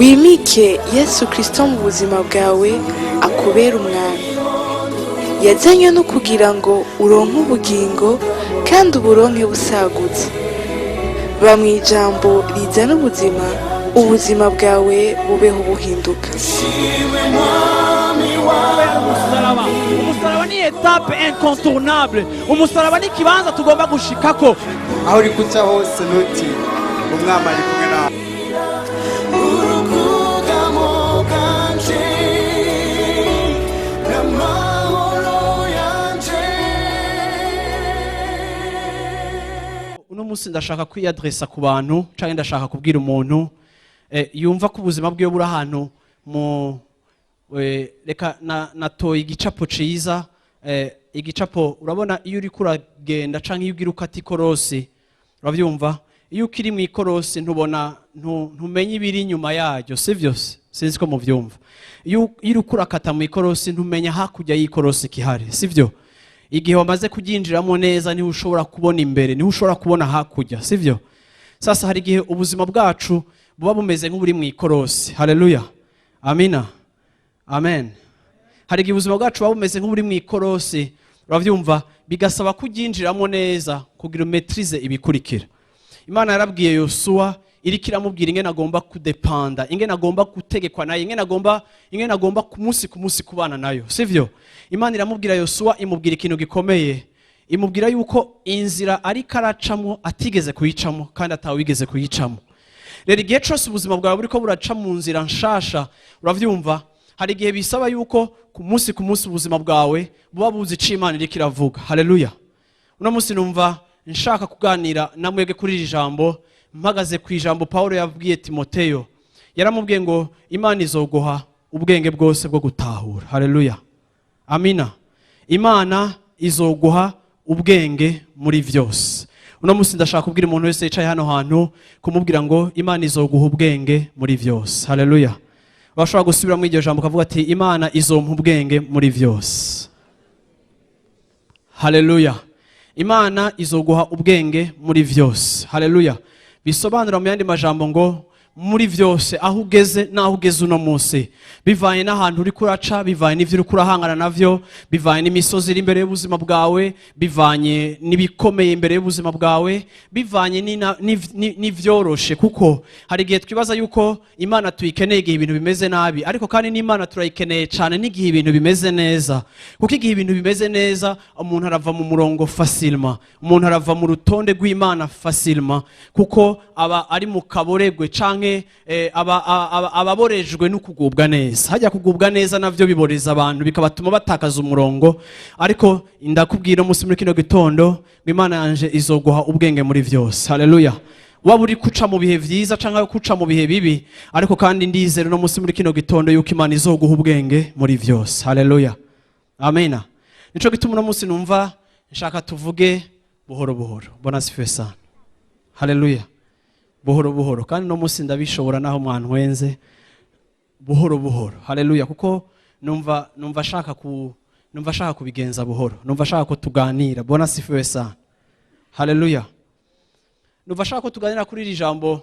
Wimike Yesu Kristo mu buzima bwawe, akubera umwami. Yazanywe no kugira ngo uronke ubugingo kandi uburonke busagutse. Ba mu ijambo rizana ubuzima, ubuzima bwawe bubeho buhinduka. Umusaraba, umusaraba ni étape incontournable. Umusaraba ni ikibanza tugomba gushikako. Aho uri guca hose, ntutinye, Umwami ari kumwe nawe. Urukugamo bwanje n'amahoro yanje. Uno munsi ndashaka kwiyadresa ku bantu cyangwa ndashaka kubwira umuntu yumva ko ubuzima bwiwe buri ahantu mu reka natoye igicapo ciza, igicapo. Urabona iyo uriko uragenda canke iyo ugira ukata ikorosi, uravyumva, iyo ukiri mu ikorosi ntubona, ntumenya ibiri inyuma yaryo, sivyo se? Sinzi ko muvyumva. Iyo uriko urakata mu ikorosi, ntumenya hakurya y'ikorosi kihari, sivyo? Igihe wamaze kuryinjiramo neza, niho ushobora kubona imbere, niho ushobora kubona hakurya, sivyo? Sasa hari igihe ubuzima bwacu buba bumeze nk'uburi mu ikorosi. Haleluya, amina, amen. Hari igihe ubuzima bwacu buba bumeze nk'uburi mu ikorosi, uravyumva, bigasaba kuryinjiramo neza kugira umaîtrise ibikurikira. Imana yarabwiye Yosuwa, iriko iramubwira ingene agomba kudepanda, ingene agomba gutegekwa nayo, ingene agomba ku munsi ku munsi kubana nayo, sivyo? Imana iramubwira Yosuwa, imubwira ikintu gikomeye, imubwira yuko inzira ariko aracamo atigeze kuyicamo kandi atawigeze kuyicamo. Rero igihe cyose ubuzima bwawe buriko buraca mu nzira nshasha, uravyumva, hari igihe bisaba yuko ku munsi ku munsi ubuzima bwawe buba buzi ico Imana iriko iravuga. Haleluya. Uno munsi numva nshaka kuganira namwebwe kuri iri jambo, mpagaze ku ijambo Paulo yabwiye Timoteyo. Yaramubwiye ngo Imana izoguha ubwenge bwose bwo gutahura. Haleluya, amina. Imana izoguha ubwenge muri vyose. Uno munsi ndashaka kubwira umuntu wese yicaye hano hantu, kumubwira ngo Imana izoguha ubwenge muri vyose. Haleluya. Washobora gusubira muri iryo jambo ukavuga ati: "Imana izompa ubwenge muri vyose." Haleluya. Imana izoguha ubwenge muri vyose. Haleluya. Bisobanura mu yandi majambo ngo muri vyose, aho ugeze n'aho ugeze uno munsi, bivanye n'ahantu uri kuraca, bivanye n'ivyo uri kurahangana navyo, bivanye n'imisozi iri imbere y'ubuzima bwawe, bivanye n'ibikomeye imbere y'ubuzima bwawe, bivanye n'ivyoroshe, kuko hari igihe twibaza yuko Imana tuyikeneye igihe ibintu bimeze nabi, ariko kandi n'Imana turayikeneye cyane n'igihe ibintu bimeze neza, kuko igihe ibintu bimeze neza umuntu arava mu murongo facilement, umuntu arava mu rutonde rw'Imana facilement, kuko aba ari mu kaboregwe canke aba aborejwe no kugubwa neza. Hajya kugubwa neza navyo biboreza abantu, bikabatuma batakaza umurongo. Ariko ndakubwira umunsi muri kino gitondo ngo Imana yanje izoguha ubwenge muri vyose. Haleluya. Waba uri kuca mu bihe vyiza canke kuca mu bihe bibi, ariko kandi ndizera uno munsi muri kino gitondo yuko Imana izoguha ubwenge muri vyose. Haleluya, amena. Nico gituma uno munsi numva nshaka tuvuge buhoro buhoro. Bwana asifiwe sana. Haleluya. Buhoro buhoro, kandi uno munsi ndabishobora naho mwantwenze. Buhoro buhoro. Haleluya. Kuko numva ashaka kubigenza buhoro, numva ashaka ko tuganira. Bwana asifiwe sana. Haleluya. Numva ashaka ko tuganira kuri iri jambo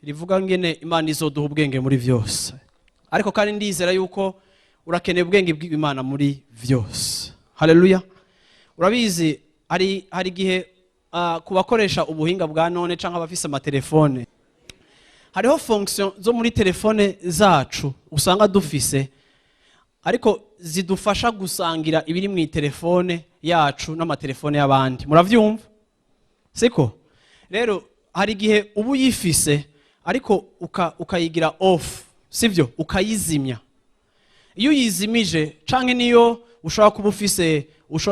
rivuga ngene Imana izoduha ubwenge muri vyose. Ariko kandi ndizera yuko urakeneye ubwenge bw'Imana muri vyose. Haleluya. Urabizi, hari igihe ku bakoresha ubuhinga bwa none cyangwa abafise amatelefone, hariho fonction zo muri telefone zacu usanga dufise, ariko zidufasha gusangira ibiri mu telefone yacu n'amatelefone y'abandi. Muravyumva, siko? Rero hari igihe uba uyifise ariko ukayigira off, sivyo? Ukayizimya. Iyo uyizimije, canke niyo ushobora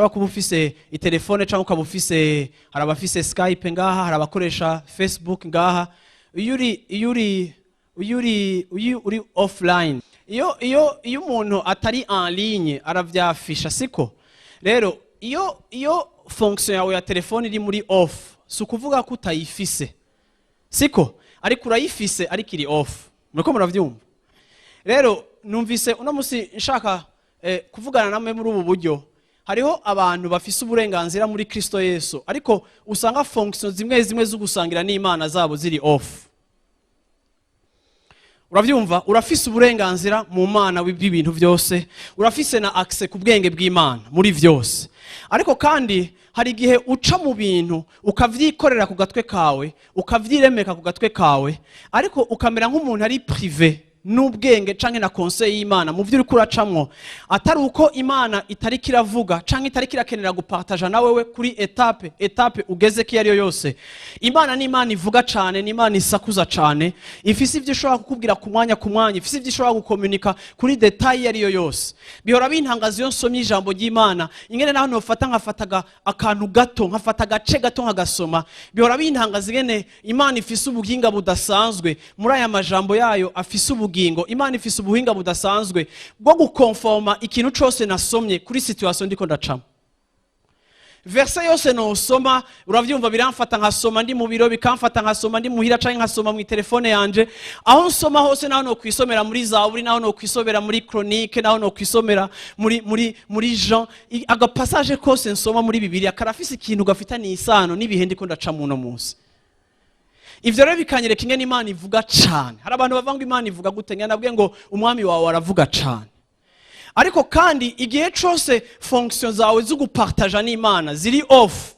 kuba ufise itelefone canke ukaba ufise, hari abafise Skype ngaha, hari abakoresha Facebook ngaha, iyo uri offline, iyo umuntu atari en ligne, aravyafisha, siko? Rero iyo fonction yawe ya telefone iri muri off, si ukuvuga ko utayifise, siko? Ariko urayifise, ariko iri off. Muriko muravyumva? Rero numvise uno musi nshaka kuvugana namwe muri ubu buryo. Hariho abantu bafise uburenganzira muri Kristo Yesu, ariko usanga fonction zimwe zimwe zo gusangira n'Imana zabo ziri off. Uravyumva, urafise uburenganzira mu Mana bw'ibintu byose, urafise na accès ku bwenge bw'Imana muri vyose. Ariko kandi hari igihe uca mu bintu ukavyikorera ku gatwe kawe, ukavyiremeka ku gatwe kawe, ariko ukamera nk'umuntu ari privé n'ubwenge canke na conseil y'Imana mu vyo uriko uracamwo, atari uko Imana itariko iravuga canke itariko irakenera gupartaja na wewe kuri étape ugeze ko iyo ariyo yose. Imana ni Imana ivuga cane, ni Imana isakuza cane, ifise ivyo ishobora kukubwira ku mwanya ku mwanya, ifise ivyo ishobora gukomunika kuri détail iyo ariyo yose. Bihora bintangaza iyo nsomye ijambo ry'Imana, ingene naho nofata nkafata akantu gato, nkafata agace gato nkagasoma. Bihora bintangaza ingene Imana ifise ubuhinga budasanzwe muri aya majambo yayo afise ubugingo. Imana ifise ubuhinga budasanzwe bwo gukonforma ikintu cose nasomye kuri situation ndiko ndacamo. Verset yose nosoma, uravyumva, biramfata nkasoma ndi mu biro, bikamfata nkasoma ndi muhira, canke nkasoma mu telefone yanje. Aho nsoma hose, naho nokwisomera muri Zaburi, naho nokwisomera muri Chronique, naho nokwisomera muri Jean, agapassage kose nsoma muri Bibiliya karafise ikintu gafitaniye isano n'ibihe ndiko ndacamo uno munsi. Ivyo rero bikanyereka ingene Imana ivuga cane. Hari abantu bavuga ngo Imana ivuga gute? Ngira nabwiye ngo umwami wawe aravuga cane. Ariko kandi igihe cose fonction zawe zo gupartaja n'Imana ziri off,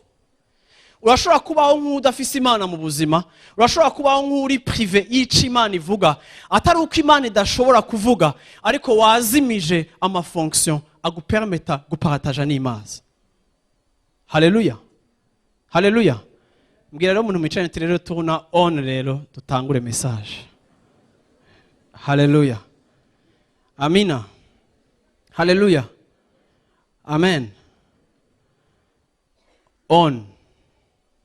urashobora kubaho nk'udafise Imana mu buzima, urashobora kubaho nk'uri privé y'ico Imana ivuga, atari uko Imana idashobora kuvuga, ariko wazimije amafonction agupermeta gupartaja n'Imana. Haleluya, haleluya! Mbwira rero umuntu mwicaranye ati: "Rero turn on, rero dutangure message." Haleluya, amina, haleluya, amen. On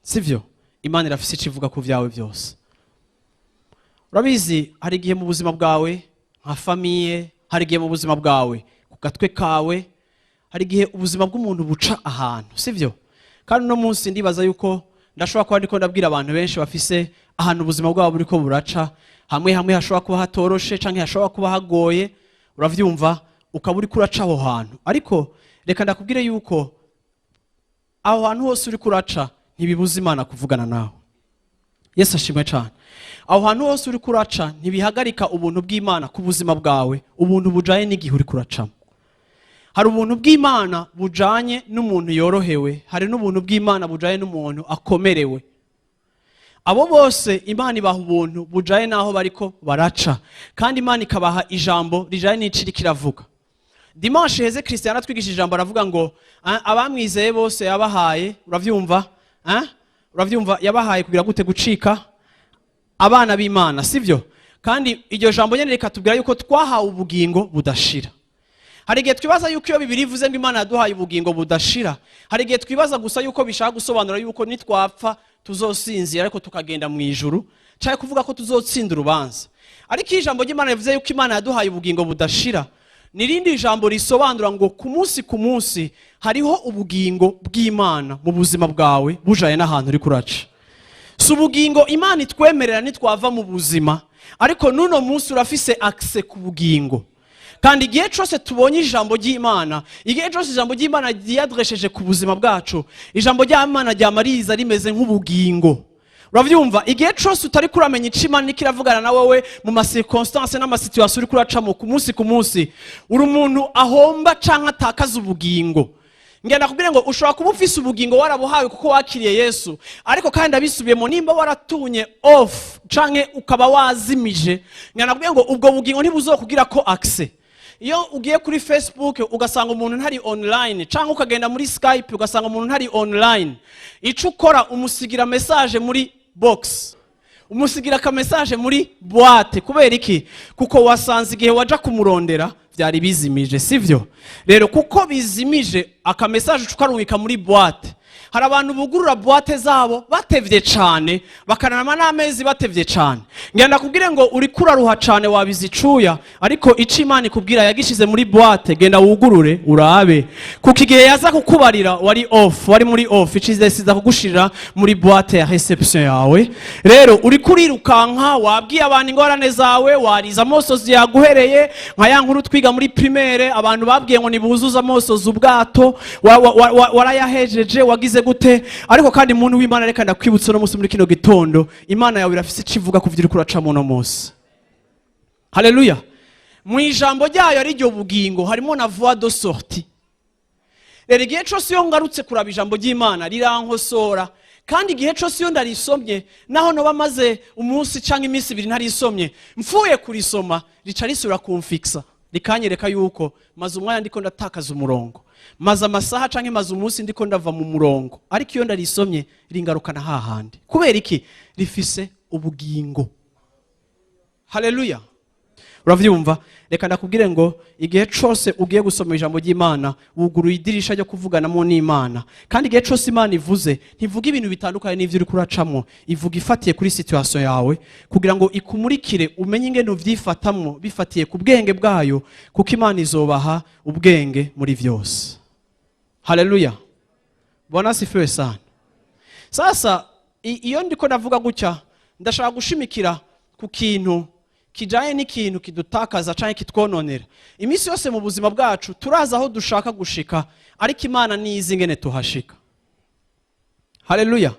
sivyo? Imana irafise icyo ivuga ku byawe byose. Urabizi, hari igihe mu buzima bwawe nka famille, hari igihe mu buzima bwawe ku gatwe kawe, hari igihe ubuzima bw'umuntu buca ahantu, sivyo? Kandi uno munsi ndibaza yuko ndashobora kuba ndiko ndabwira abantu benshi bafise ahantu ubuzima bwabo buriko buraca, hamwe hamwe hashobora kuba hatoroshe canke hashobora kuba hagoye. Uravyumva, ukaba uriko uraca aho hantu, ariko reka ndakubwire yuko aho hantu hose uriko uraca ntibibuza Imana kuvugana nawe. Yesu ashimwe cyane. Aho hantu hose uriko uraca ntibihagarika ubuntu bw'Imana ku buzima bwawe, ubuntu bujanye n'igihe uriko uracamo. Hari ubuntu bw'Imana bujanye n'umuntu yorohewe, hari n'ubuntu bw'Imana bujanye n'umuntu akomerewe. Abo bose Imana ibaha ubuntu bujanye n'aho bariko baraca, kandi Imana ikabaha ijambo rijanye n'ico iriko iravuga. Dimanche heze Christian atwigisha ijambo, aravuga ngo abamwizeye bose yabahaye, uravyumva, uravyumva, yabahaye kugira gute? Gucika abana b'Imana, sivyo? Kandi iryo jambo nyene rikatubwira yuko twahawe ubugingo budashira. Hari igihe twibaza yuko iyo Bibiliya ivuze ngo Imana yaduhaye ubugingo budashira, hari igihe twibaza gusa yuko bishaka gusobanura yuko nitwapfa tuzosinzira ariko tukagenda mu ijuru, cyangwa kuvuga ko tuzotsinda urubanza. Ariko iyo ijambo ry'Imana rivuze yuko Imana yaduhaye ubugingo budashira, ni irindi jambo risobanura ngo ku munsi ku munsi hariho ubugingo bw'Imana mu buzima bwawe bujanye n'ahantu uri kuraca. Si ubugingo Imana itwemerera nitwava mu buzima, ariko n'uno munsi urafise accès ku bugingo. Kandi igihe cyose tubonye ijambo ry'Imana, igihe cyose ijambo ry'Imana ryiyadresheje ku buzima bwacu, ijambo ry'Imana ryamariza rimeze nk'ubugingo. Uravyumva, igihe cyose utari kuramenya ico Imana iriko iravugana na wowe mu macirconstances n'amasituations uriko uracamo ku munsi ku munsi, uri umuntu ahomba canke atakaza ubugingo. Ngenda kubwira ngo ushobora kuba ufise ubugingo, warabuhawe kuko wakiriye Yesu, ariko kandi abisubiyemo, nimba waratunye off canke ukaba wazimije, ngenda kubwira ngo ubwo bugingo ntibuzokugira ko accès. Iyo ugiye kuri Facebook ugasanga umuntu ntari online, cyangwa ukagenda muri Skype ugasanga umuntu ntari online, icyo ukora umusigira message muri box, umusigira aka message muri boîte. Kubera iki? Kuko wasanze igihe waja kumurondera byari bizimije, sivyo? Rero kuko bizimije, aka message ukarubika muri boîte. Hari abantu bugurura boîte zabo batevye cane, bakanarama n'amezi batevye cane. Ngenda kubwire ngo uriko uraruha cane, wabiza icuya, ariko ico Imana ikubwira yagishize muri boîte. Genda wugurure urabe, kuko igihe yaza kukubarira wari off, wari muri off. Icize siza kugushirira muri boîte ya réception yawe. Rero uriko urirukanka, wabwiye abantu ingorane zawe, wariza amosozi yaguhereye, nka ya nkuru twiga muri primaire, abantu babwiye ngo nibuzuze amosozi ubwato, warayahejeje, wagize gute? Ariko kandi muntu w'Imana, reka ndakwibutsa uno munsi muri kino gitondo, Imana yawe irafise icyo ivuga ku byo uriko uracamo uno munsi. Haleluya! Mu ijambo ryayo ari ryo bugingo, harimo na voie de sortie. Rero igihe cyose iyo ngarutse kuraba ijambo ry'Imana, rirankosora. Kandi igihe cyose iyo ndarisomye, naho noba maze umunsi cyangwa iminsi 2 ntarisomye, mfuye kurisoma, rica risubira kumfikisa, rikanyereka yuko maze umwanya ndiko ndatakaza umurongo, maze amasaha cyangwa maze umunsi ndiko ndava mu murongo. Ariko iyo ndarisomye, ringarukana hahandi. Kubera iki? Rifise ubugingo. Haleluya! Uravyumva? Reka ndakubwire ngo igihe cose ugiye gusoma ijambo ry'Imana, wuguruye idirisha ryo kuvuganamo n'Imana. Kandi igihe cose Imana ivuze, ntivuga ibintu bitandukanye n'ivyo uriko uracamwo. Ivuga ifatiye kuri situation yawe, kugira ngo ikumurikire, umenye ingene uvyifatamwo bifatiye ku bwenge bwayo, kuko Imana izobaha ubwenge muri vyose. Haleluya! Bwana asifiwe sana. Sasa iyo ndiko ndavuga gutya, ndashaka gushimikira ku kintu kijanye n'ikintu kidutakaza canke kitwononera. Iminsi yose mu buzima bwacu turazi aho dushaka gushika, ariko Imana nizi ingene tuhashika. Haleluya!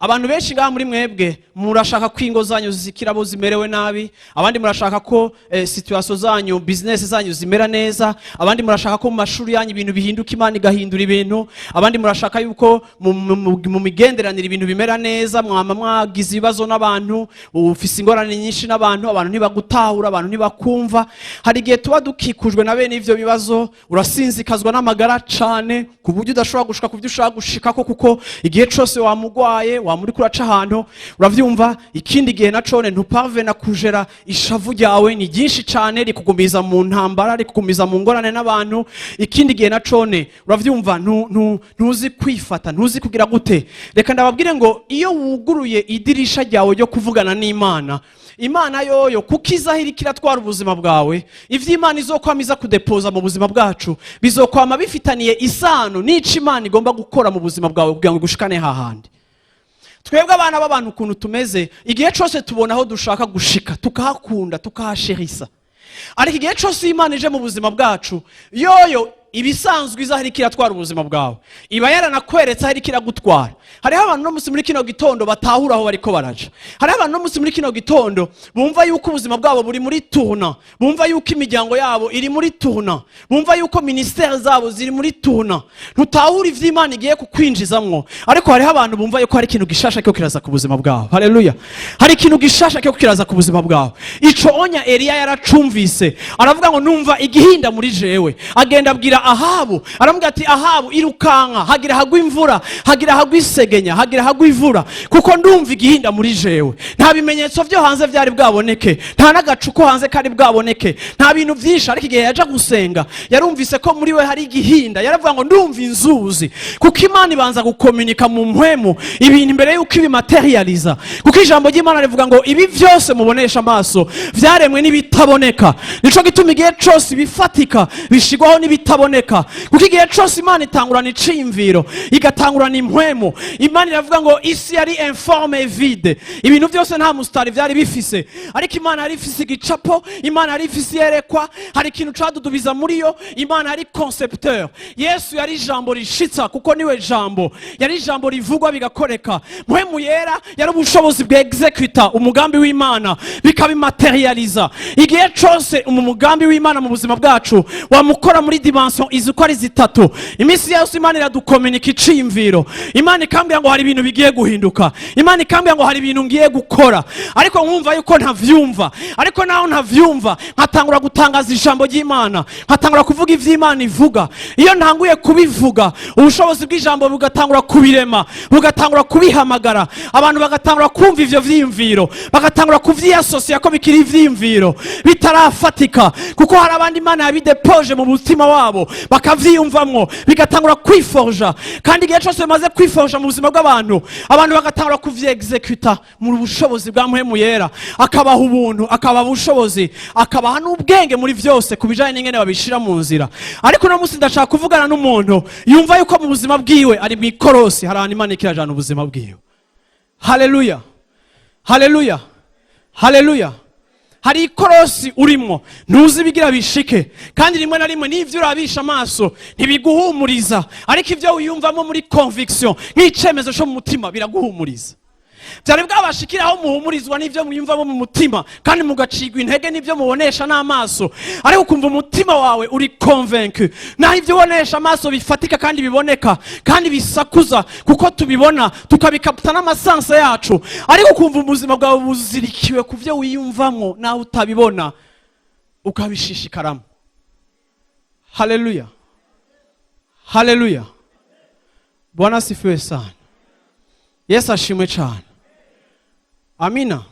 Abantu benshi ngaha muri mwebwe murashaka ko ingo zanyu zikira abo zimerewe nabi, abandi murashaka ko situation zanyu, business zanyu zimera neza, abandi murashaka ko mu mashuri yanyu ibintu bihinduka, Imana igahindura ibintu, abandi murashaka yuko mu migenderanire ibintu bimera neza. Mwama mwagize ibibazo n'abantu, ufise ingorane nyinshi n'abantu, abantu ntibagutahura, abantu ntibakumva. Hari igihe tuba dukikujwe na bene ivyo bibazo. Urasinzikazwa n'amagara cane ku buryo udashobora gushika ku byo ushaka gushikako, kuko igihe cose wamugwaye, wamuri kuraca ahantu. Uravyumva? Ikindi gihe na cone ntuparvena kujera ishavu ryawe, ni ryinshi cane, rikugumiza mu ntambara, rikugumiza mu ngorane n'abantu. Ikindi gihe na cone, uravyumva, ntuzi kwifata, ntuzi kugira gute. Reka ndababwire ngo iyo wuguruye idirisha ryawe ryo kuvugana n'Imana, Imana yoyo kuko izaho iriko iratwara ubuzima bwawe, ivyo Imana izokwama iza kudepoza mu buzima bwacu bizokwama bifitaniye isano n'ico Imana igomba gukora mu buzima bwawe kugira ngo igushikane hahandi. Twebwe abana b'abantu ukuntu tumeze, igihe cyose tubona aho dushaka gushika, tukahakunda, tukahasherisa. Ariko igihe cyose iyo Imana ije mu buzima bwacu, yoyo ibisanzwe iza aho iriko iratwara ubuzima bwawe, iba yaranakweretse aho iriko iragutwara. Hariho abantu no munsi muri kino gitondo batahura aho bariko baraja. Hariho abantu no munsi muri kino gitondo bumva yuko ubuzima bwabo buri muri tournant, bumva yuko imiryango yabo iri muri tournant, bumva yuko ministère zabo ziri muri tournant. Ntutahura ivyo Imana igiye kukwinjizamwo, ariko hariho abantu bumva yuko hari ikintu gishasha cyo kiraza ku buzima bwabo. Haleluya! Hari ikintu gishasha cyo kiraza ku buzima bwawe. Ico onya Eliya yaracumvise, aravuga ngo: "Numva igihinda muri jewe." Agenda abwira Ahabu, aramubwira ati: "Ahabu, irukanka, hagira hagwa imvura, hagira hagwa isegenya, hagira hagwa ivura, kuko ndumva igihinda muri jewe." Nta bimenyetso byo hanze byari bwaboneke, nta n'agacu ko hanze kari bwaboneke, nta bintu byinshi. Ariko igihe yaja gusenga, yarumvise ko muri we hari igihinda. Yaravuga ngo: "Ndumva inzuzi." Kuko Imana ibanza gukominika mu mpwemu ibintu imbere y'uko ibimaterializa, kuko ijambo ry'Imana rivuga ngo ibi byose mubonesha amaso vyaremwe n'ibitaboneka. Nico gituma igihe cose ibifatika bishigwaho n'ibitaboneka, kuko igihe cose Imana itangurana iciyumviro, igatangurana impwemu. Imana iravuga ngo isi yari informe et vide, ibintu byose nta musitari vyari bifise, ariko Imana yari ifise igicapo, Imana yari ifise iyerekwa, hari ikintu cadudubiza muri yo. Imana yari concepteur. Yesu yari ijambo rishitsa, kuko niwe jambo, yari ijambo rivugwa bigakoreka. Mpwemu Yera yari ubushobozi bwa executa umugambi w'Imana, bikabimaterializa. Igihe cose mu mugambi w'Imana mu buzima bwacu wamukora muri dimension izi uko ari zitatu. Iminsi yose Imana iradukominika iciyumviro. Imana ikambwira ngo hari ibintu bigiye guhinduka, Imana ikambwira ngo hari ibintu ngiye gukora, ariko nkumva yuko ntavyumva. Ariko naho ntavyumva, nkatangura gutangaza ijambo ry'Imana, nkatangura kuvuga ivy'Imana ivuga. Iyo ntanguye kubivuga, ubushobozi bw'ijambo bugatangura kubirema, bugatangura kubihamagara, abantu bagatangura kumva ivyo vyiyumviro, bagatangura kuvyiyasosiya ko bikiri ivyiyumviro bitarafatika, kuko hari abandi Imana yabidepoje mu mutima wabo, bakavyiyumvamwo, bigatangura kwiforja. Kandi igihe cyose bimaze kwiforja mu buzima bw'abantu, abantu bagatangura kuvyexecuta mu bushobozi bwa Mpwemu Yera, akabaha ubuntu, akabaha ubushobozi, akabaha n'ubwenge muri vyose ku bijanye n'ingene babishira mu nzira. Ariko uno munsi ndashaka kuvugana n'umuntu yumva yuko mu buzima bwiwe ari mw'ikorosi, hari ahantu Imana ikirajana ubuzima bwiwe. Haleluya, haleluya, haleluya! Hari ikorosi urimwo, ntuzi ibigira bishike, kandi rimwe na rimwe n'ivyo urabisha amaso ntibiguhumuriza, ariko ibyo wiyumvamo muri conviction nk'icemezo cyo mu mutima biraguhumuriza. Byari bwabashikiraho muhumurizwa n'ibyo mwiyumvamo mu mutima, kandi mugacigwa intege n'ibyo mubonesha n'amaso, ariko ukumva umutima wawe uri convaincu, naho ibyo ubonesha amaso bifatika kandi biboneka kandi bisakuza, kuko tubibona tukabikaputa n'ama sens yacu, ariko ukumva ubuzima bwawe buzirikiwe ku byo wiyumvamo naho utabibona, ukabishishikaramo. Haleluya, haleluya! Bwana asifiwe sana! Yesu ashimwe cyane! Amina.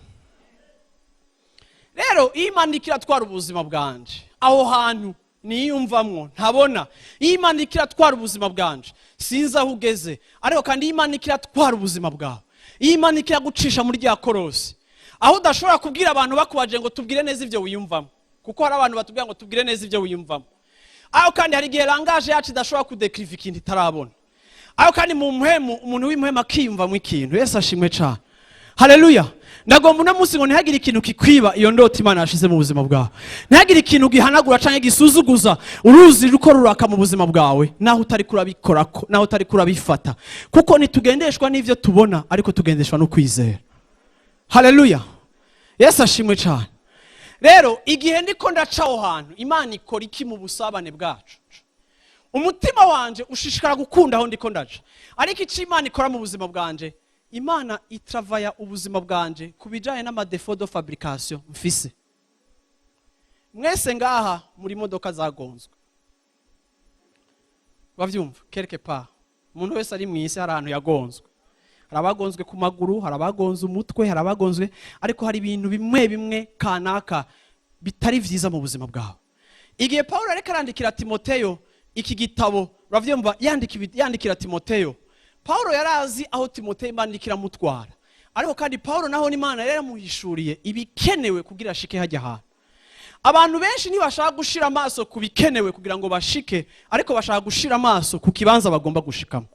Rero iyo Imana iriko iratwara ubuzima bwanje aho hantu niyumvamwo ntabona, iyo Imana iriko iratwara ubuzima bwanje, sinzi aho ugeze, ariko kandi iyo Imana iriko iratwara ubuzima bwawe, iyo Imana iriko iragucisha muri rya korosi aho udashobora kubwira abantu bakubaje ngo tubwire neza ibyo wiyumvamo, kuko hari abantu batubwira ngo tubwire neza ibyo wiyumvamo, aho kandi hari igihe langage yacu idashobora kudekiriva ikintu itarabona, aho kandi mu mpwemu, umuntu w'impwemu akiyumvamo ikintu. Yesu ashimwe cyane! Haleluya! Ndagomba uno munsi ngo ntihagire ikintu kikwiba iyo ndoto Imana yashize mu buzima bwawe, ntihagire ikintu gihanagura cyangwa gisuzuguza uruzi ruko ruraka mu buzima bwawe, naho utari kurabikorako, naho utari kurabifata, kuko ntitugendeshwa n'ibyo tubona, ariko tugendeshwa no kwizera. Haleluya! Yesu ashimwe cyane! Rero igihe ndiko ndaca aho hantu, Imana ikora iki mu busabane bwacu? Umutima wanje ushishikara gukunda aho ndiko ndaca, ariko icyo Imana ikora mu buzima bwanje, Imana itravaya ubuzima bwanje ku bijyanye n'ama défauts de fabrication mfise. Mwese ngaha muri modoka zagonzwe, bavyumva quelque part. Umuntu wese ari mu isi hari ahantu yagonzwe. Hari abagonzwe ku maguru, hari abagonze umutwe, hari abagonzwe, ariko hari ibintu bimwe bimwe kanaka bitari vyiza mu buzima bwawe. Igihe Paulo ariko arandikira Timoteyo iki gitabo, uravyumva, yandikira Timoteyo, Paulo yari azi aho Timoteyo Imana iriko iramutwara, ariko kandi Paulo naho n'Imana yari yaramuhishuriye ibikenewe kugira ashike hajya ahantu. Abantu benshi ntibashaka gushira amaso ku bikenewe kugira ngo bashike, ariko bashaka gushira amaso ku kibanza bagomba gushikamo.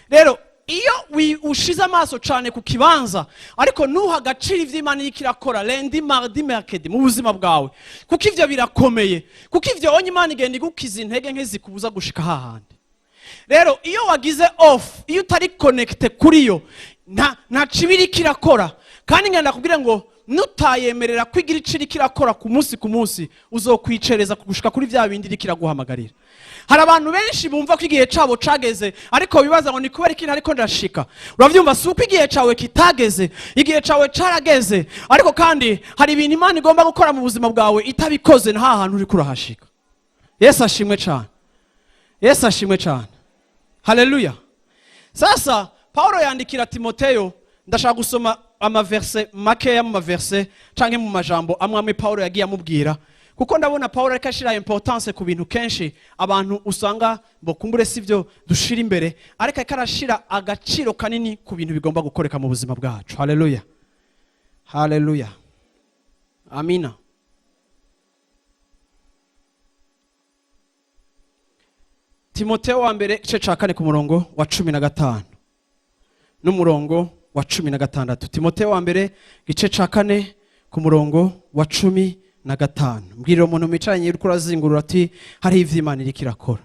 Rero iyo ushize amaso cyane ku kibanza, ariko ntuha agaciro ivyo Imana iriko irakora lundi, mardi, mercredi mu buzima bwawe, kuko ivyo birakomeye, kuko ivyo onye Imana igenda igukiza intege nke zikubuza gushika hahandi. Rero iyo wagize off, iyo utari connecté kuri yo, nta kibi iriko irakora. Kandi ngenda kubwira ngo nutayemerera kwigira ico iriko irakora ku munsi ku munsi, uzokwicereza gushika kuri vya bindi iriko iraguhamagarira. Hari abantu benshi bumva ko igihe cabo cageze, ariko bibaza ngo ni kubera ikintu ariko ndashika. Uravyumva, si uko igihe cawe kitageze, igihe cawe carageze, ariko kandi hari ibintu Imana igomba gukora mu buzima bwawe, itabikoze nta hantu uriko urahashika. Yesu ashimwe cane! Yesu ashimwe cane! Haleluya! Sasa Paulo yandikira Timoteyo. Ndashaka gusoma ama versets makeya, mu ma versets canke mu majambo amwe amwe Paulo yagiye amubwira, kuko ndabona Paulo ariko ashira importance ku bintu kenshi abantu usanga ngo kumbure sivyo dushira imbere, ariko ariko arashira agaciro kanini ku bintu bigomba gukoreka mu buzima bwacu. Haleluya, haleluya, amina. Timoteyo wa mbere, igice ca 4, ku murongo wa 15 n'umurongo wa 16. Timoteyo wa mbere, igice ca 4, ku murongo wa 15. Mbwirira umuntu mwicaranye uriko urazingurura ati hariho ivyo Imana iriko irakora.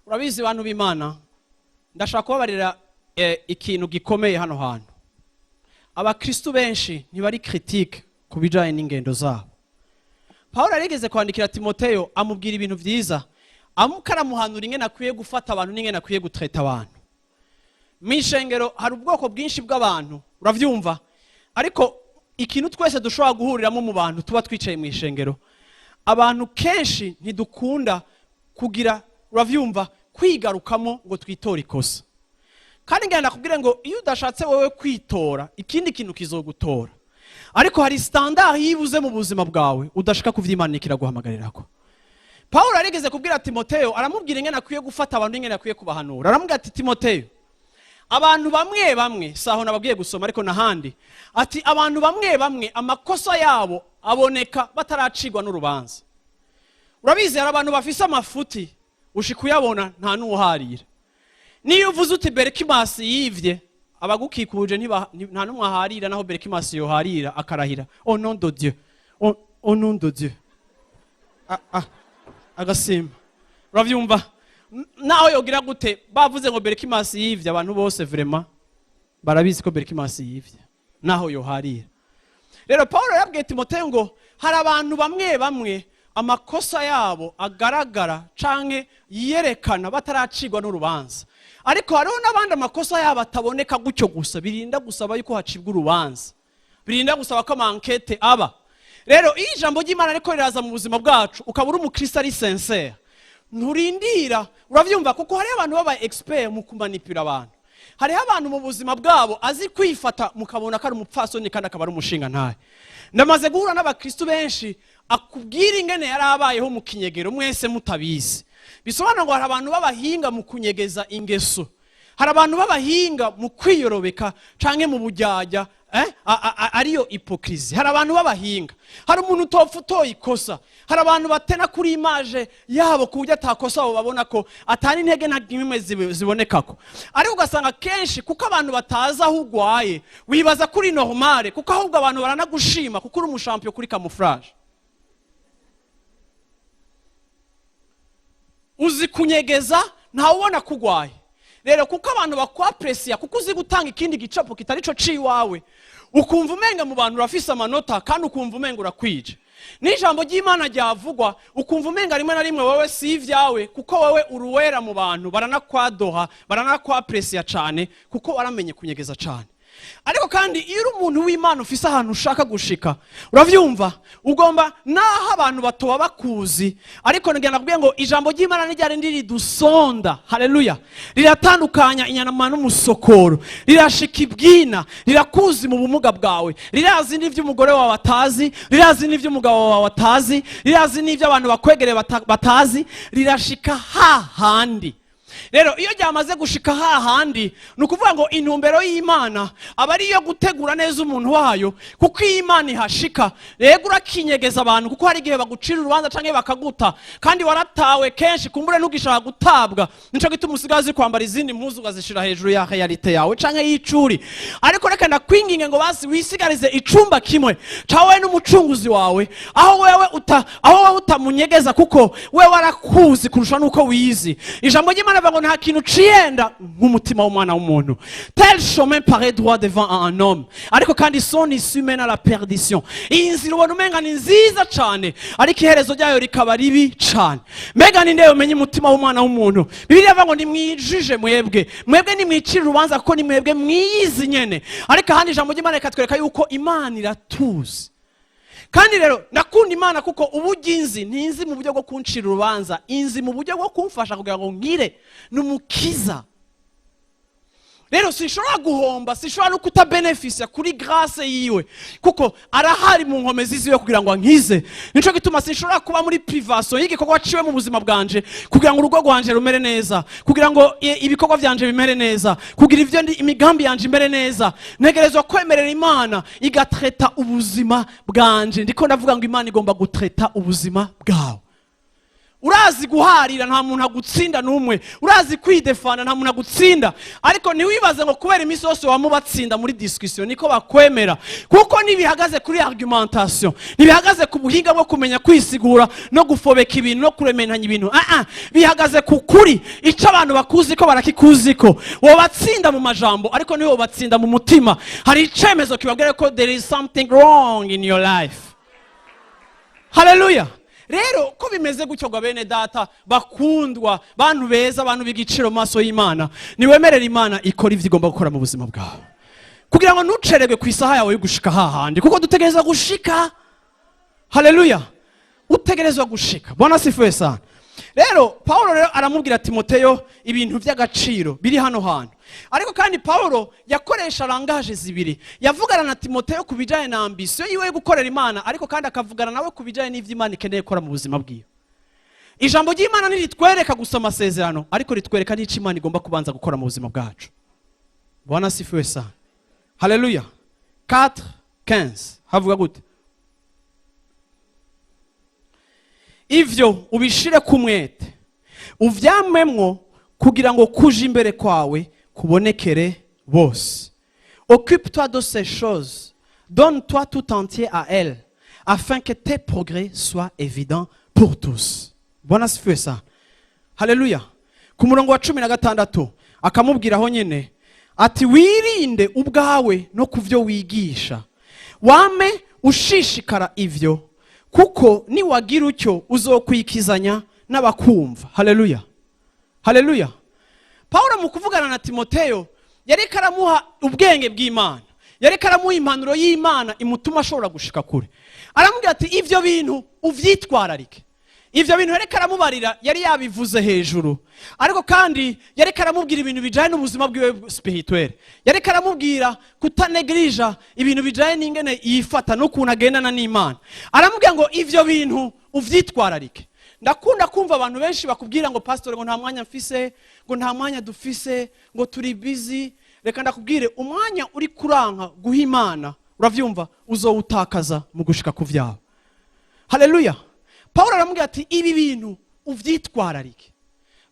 Urabizi, bantu b'Imana, ndashaka kubabarira ikintu gikomeye hano hantu. Abakristu benshi ntibari critique ku bijanye n'ingendo zabo. Paulo yarigeze kwandikira Timoteyo, amubwira ibintu vyiza, amuka aramuhanura ingene akwiye gufata abantu n'ingene akwiye gutreta abantu. Mu ishengero hari ubwoko bwinshi bw'abantu, uravyumva, ariko ikintu twese dushobora guhuriramo mu bantu tuba twicaye mu ishengero, abantu kenshi ntidukunda kugira, uravyumva, kwigarukamo ngo twitore ikosa. Kandi ngenda kubwira ngo iyo udashatse wowe kwitora, ikindi kintu kizogutora. Ariko hari standard yibuze mu buzima bwawe, udashaka kuvyimana kiraguhamagarirako. Paulo yarigeze kubwira Timoteyo, aramubwira ingene akwiye gufata abantu n'ingene akwiye kubahanura. Aramubwira ati: "Timoteyo, abantu bamwe bamwe," saho nababwiye gusoma ariko nahandi, ati abantu bamwe bamwe amakosa yabo aboneka bataracigwa n'urubanza. Urabizi, hari abantu bafise amafuti ushika uyabona nta n'uwuharira. Niyo uvuze uti Berikimasi yivye, abagukikuje nta n'umwe aharira, naho Berikimasi yoharira akarahira au nom de Dieu, au nom de Dieu. Ah, ah, agasimba, uravyumva? Naho yogira gute, bavuze ngo Berikimasi yivye, abantu bose vraiment. Barabizi ko Berkimansi yivye naho yoharira. Rero Paul yabwiye Timoteyo ngo hari abantu bamwe bamwe amakosa yabo agaragara canke yerekana bataracirwa n'urubanza, ariko hariho n'abandi amakosa yabo ataboneka gutyo gusa, birinda gusaba yuko hacibwa urubanza, birinda gusaba ko ama enquêtes aba. Rero iyo ijambo ry'Imana ariko riraza mu buzima bwacu, ukaba uri umukristo ari sincère, nturindira, uravyumva, kuko hariho abantu baba expert mu kumanipula abantu. Hariho abantu mu buzima bwabo azi kwifata, mukabona ko ari umupfasoni kandi akaba ari umushinga ntahe. Ndamaze guhura n'abakristo benshi akubwira ingene yari abayeho mu kinyegero mwese mutabizi. Bisobanura ngo hari abantu b'abahinga mu kunyegeza ingeso, hari abantu b'abahinga mu kwiyorobeka canke mu bujyajya, ariyo hypocrisie. Hari abantu b'abahinga, hari umuntu utopfa utoye ikosa. Hari abantu batena kuri image yabo ku buryo atakosa abo babona ko atari intege na kimwe zibonekako, ariko ugasanga kenshi kuko abantu batazi aho ugwaye, wibaza kuri normale, kuko ahubwo abantu baranagushima kuko uri umu champion kuri camouflage. Uzi kunyegeza, ntawubona kugwaye. Rero kuko abantu bakwapresiya kuko uzi gutanga ikindi gicapo kitari cyo ciwawe, ukumva umenga mu bantu urafise amanota, kandi ukumva umenga urakwije. N'ijambo ry'Imana ryavugwa, ukumva umenga rimwe na rimwe wowe si ibyawe, kuko wowe uruwera mu bantu, baranakwadoha, baranakwapresiya cyane kuko waramenye kunyegeza cyane. Ariko kandi iyo uri umuntu w'Imana ufise ahantu ushaka gushika, uravyumva, ugomba naho abantu batoba bakuzi, ariko ngira nakubwiye ngo ijambo ry'Imana ni ryari ridusonda. Haleluya! Riratandukanya inyama n'umusokoro, rirashika ibwina, rirakuzi mu bumuga bwawe, rirazi n'ivyo umugore wawe atazi, rirazi n'ivyo umugabo wawe atazi, rirazi n'ivyo abantu bakwegereye batazi, rirashika hahandi. Rero iyo ryamaze gushika hahandi, ni ukuvuga ngo intumbero y'Imana aba ari iyo gutegura neza umuntu wayo, kuko iyo Imana ihashika, rero urakinyegeza abantu, kuko hari igihe bagucira urubanza canke bakaguta, kandi waratawe kenshi, kumbure ntugishaka gutabwa. Nico gituma usigaye uzi kwambara izindi mpuzu ukazishira hejuru ya réalité yawe canke y'icuri. Ariko reka ndakwinginge ngo basi wisigarize icumba kimwe cawe n'umucunguzi wawe, aho wewe utamunyegeza, kuko wewe arakuzi kurusha nuko wizi. Ijambo ry'Imana rivuga ngo nta kintu ciyenda nk'umutima w'umwana w'umuntu. Tel chemin paraît droit devant un homme, ariko kandi son issue mène à la perdition. Iyi nzira ubona umenga ni nziza cane, ariko iherezo ryayo rikaba ribi cane. Mbega ninde yomenye umutima w'umwana w'umuntu? Bibiliya ivuga ngo nimwijije mwebwe, mwebwe nimwicire urubanza, kuko ni mwebwe mwiyizi nyene. Ariko ahandi ijambo ry'Imana rikatwereka yuko Imana iratuzi. Kandi rero ndakunda Imana kuko uburyo inzi, ntinzi mu buryo bwo kuncira urubanza, inzi mu buryo bwo kumfasha kugira ngo nkire. Ni umukiza. Rero sinshobora guhomba, sinshobora no kutabenefisia kuri grâce yiwe, kuko arahari mu nkomezi ziwe kugira ngo ankize. Nico gituma sinshobora kuba muri privation y'igikorwa ciwe mu buzima bwanje, kugira ngo urugo rwanje rumere neza, kugira ngo ibikorwa vyanje bimere neza, kugira ivyo ndi imigambi yanje imere neza. Ntegerezwa kwemerera Imana igatreta ubuzima bwanje. Ndiko ndavuga ngo Imana igomba gutreta ubuzima bwawe. Urazi guharira, nta muntu agutsinda n'umwe. Urazi kwidefana, nta muntu agutsinda. Ariko ntiwibaze ngo kubera iminsi yose wamubatsinda muri discussion niko bakwemera, kuko ntibihagaze kuri argumentation, ntibihagaze ku buhinga bwo kumenya kwisigura no gufobeka ibintu no kurementanya ibintu. Ah ah, bihagaze ku kuri. Icyo abantu bakuzi ko barakikuzi ko wobatsinda mu majambo, ariko niwe wobatsinda mu mutima. Hari icemezo kibabwira ko there is something wrong in your life. Haleluya! Rero ko bimeze gutyo ngo bene data bakundwa, bantu beza, abantu b'igiciro mu maso y'Imana, niwemerere Imana ikora ivyo igomba gukora mu buzima bwawe, kugira ngo ntucererwe ku isaha yawe yo gushika hahandi, kuko dutegerezwa gushika. Haleluya! Utegerezwa gushika. Bwana asifiwe sana. Rero Paulo rero aramubwira Timoteyo ibintu by'agaciro biri hano hantu. Ariko kandi Paulo yakoresha langage zibiri: yavugana na Timoteyo ku bijyanye na ambition yiwe yo gukorera Imana, ariko kandi akavugana nawe ku bijyanye n'ibyo Imana ikeneye gukora mu buzima bwiwe. Ijambo ry'Imana ntiritwereka gusa amasezerano, ariko ritwereka n'icyo Imana igomba kubanza gukora mu buzima bwacu. Bwana asifiwe sana. Haleluya! 4 15 havuga gute? Ivyo ubishire ku mwete, uvyamemwo, kugira ngo kuja imbere kwawe kubonekere bose. Occupe-toi de ces choses, donne-toi tout entier à elles, afin que tes progrès soient évidents pour tous. Bwana asifiwe sana. Haleluya! Ku murongo wa 16 akamubwira aho nyine. Ati wirinde ubwawe no ku byo wigisha, wame ushishikara ivyo, kuko niwagira utyo uzokwikizanya n'abakumva. Haleluya, haleluya. Pawulo mu kuvugana na Timoteyo yariko aramuha ubwenge bw'Imana, yariko aramuha impanuro y'Imana imutuma ashobora gushika kure. Aramubwira ati ivyo bintu uvyitwararike. Ivyo bintu yariko aramubarira yari yabivuze hejuru, ariko kandi yariko aramubwira ibintu bijanye n'ubuzima bwiwe spirituel. Yariko aramubwira kutanegirija ibintu bijanye n'ingene yifata n'ukuntu agendana n'Imana. Aramubwira ngo ivyo bintu uvyitwararike. Ndakunda kumva abantu benshi bakubwira ngo pastor, ngo nta mwanya mfise, ngo nta mwanya dufise, ngo turi busy. Reka ndakubwire, umwanya uri kuranka guha Imana, uravyumva, uzowutakaza mu gushika ku vyawe. Haleluya. Pawulo aramubwira ati ibi bintu uvyitwararike.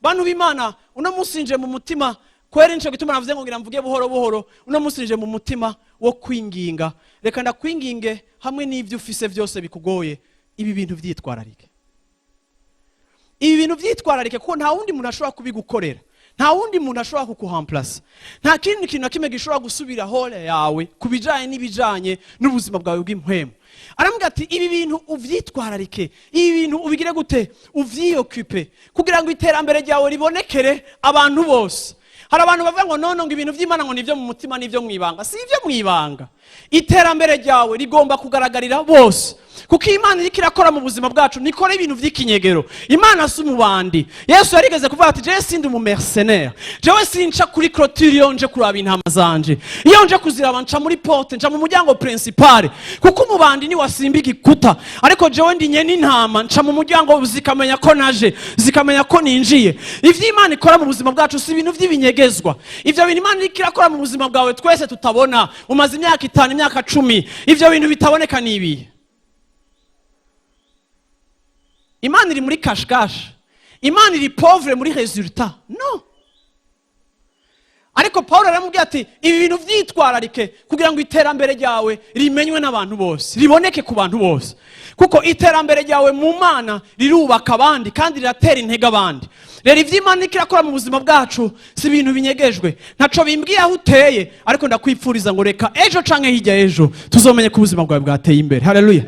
Bantu b'Imana, uno munsi nje mu mutima kwera, nico gituma navuze ngo ngira mvuge buhoro buhoro. Uno munsi nje mu mutima wo kwinginga. Reka ndakwinginge, hamwe n'ivyo ufise byose bikugoye, ibi bintu vyitwararike, ibi bintu vyitwararike, kuko nta wundi muntu ashobora kubigukorera, nta wundi muntu ashobora kukuhamplasa, nta kindi kintu na kimwe gishobora gusubira hole yawe ku bijanye n'ibijanye n'ubuzima bwawe bw'impwemu. Aramubwira ati ibi bintu uvyitwararike, ibi bintu ubigire gute? Uvyiyokupe, kugira ngo iterambere ryawe ribonekere abantu bose. Hari abantu bavuga ngo none ngo ibintu by'Imana ngo nibyo mu mutima, n'ibyo mu ibanga. Si ibyo mu ibanga. Iterambere ryawe rigomba kugaragarira bose, kuko Imana iriko irakora mu buzima bwacu nikora ibintu by'ikinyegero. Imana si umubandi. Yesu yarigeze kuvuga ati jewe sindi umu mercenaire, jewe sinca kuri clôture iyo nje kuraba intama zanje. Iyo nje kuziraba nca muri porte, nca mu muryango principal, kuko umubandi ni wasimba igikuta, ariko jewe ndi nyene intama, nca mu muryango zikamenya ko naje, zikamenya ko ninjiye. Ivyo Imana ikora mu buzima bwacu si ibintu by'ibinyegezwa. Ivyo bintu Imana iriko irakora mu buzima bwawe twese tutabona, umaze imyaka 5, imyaka 10, ivyo bintu bitaboneka ni ibihe? Imana iri muri cache-cache? Imana iri pauvre muri résultat? No. Ariko Paul aramubwira ati ibi bintu vyitwararike, kugira ngo iterambere ryawe rimenywe n'abantu bose, riboneke ku bantu bose, kuko iterambere ryawe mu Mana rirubaka abandi kandi riratera intege abandi. Rero ivyo Imana iriko irakora mu buzima bwacu si ibintu binyegejwe. Ntaco bimbwiye aho uteye, ariko ndakwipfuriza ngo reka ejo canke hirya ejo tuzomenye ko ubuzima bwawe bwateye imbere. Haleluya.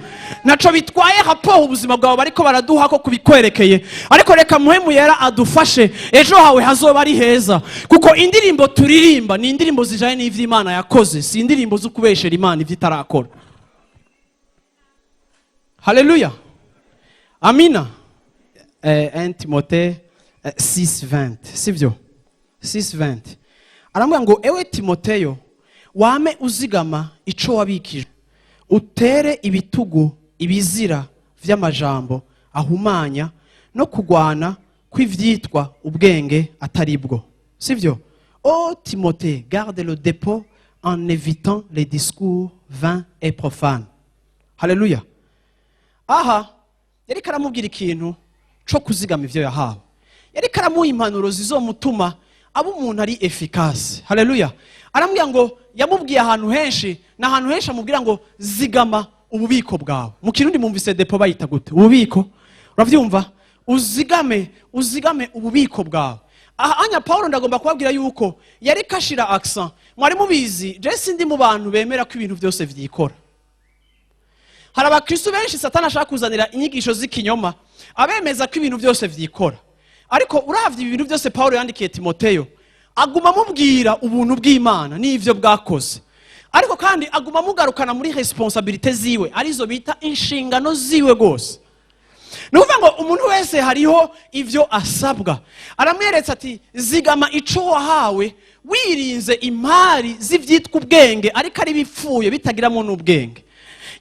Ntaco bitwaye rapport ubuzima bwawe bariko baraduha ko kubikwerekeye, ariko reka Muhemu Yera adufashe, ejo hawe hazoba ari heza, kuko indirimbo turirimba ni indirimbo zijanye n'ivyo Imana yakoze, si indirimbo zo kubeshera Imana ivyo itarakora. Haleluya, amina. 1 Timothée 6:20, sivyo? 6:20 aramubwira ngo ewe Timoteyo, wame uzigama ico wabikije, utere ibitugu ibizira vy'amajambo ahumanya no kugwana kw'ivyitwa ubwenge atari bwo, sivyo? O Timothée, garde le dépôt en évitant les discours vains et profanes. Haleluya. Aha yariko aramubwira ikintu co kuzigama ivyo yahawe, yariko aramuha impanuro zizomutuma aba umuntu ari efficace. Haleluya. Aramubwira ngo, yamubwiye ahantu henshi, ni ahantu henshi amubwira ngo zigama ububiko bwawe. Mu Kirundi mumvise dépôt bayita gute? Ububiko, uravyumva? Uzigame, uzigame ububiko bwawe. Aha anya Paul ndagomba kubabwira yuko yariko ashira accent. Mwari mubizi, je sindi mu bantu bemera ko ibintu byose vyikora. Hari abakristo benshi Satani ashaka kuzanira inyigisho z'ikinyoma, abemeza ko ibintu byose vyikora. Ariko uravye ibi bintu byose Paul yandikiye Timoteyo, aguma amubwira ubuntu bw'Imana n'ivyo bwakoze, ariko kandi aguma amugarukana muri responsabilités ziwe, arizo bita inshingano ziwe rwose. Ni ukuvuga ngo umuntu wese hariho ivyo asabwa. Aramweretse ati zigama ico wahawe, wirinze imari z'ivyitwa ubwenge ariko ari bipfuye, bitagiramo n'ubwenge.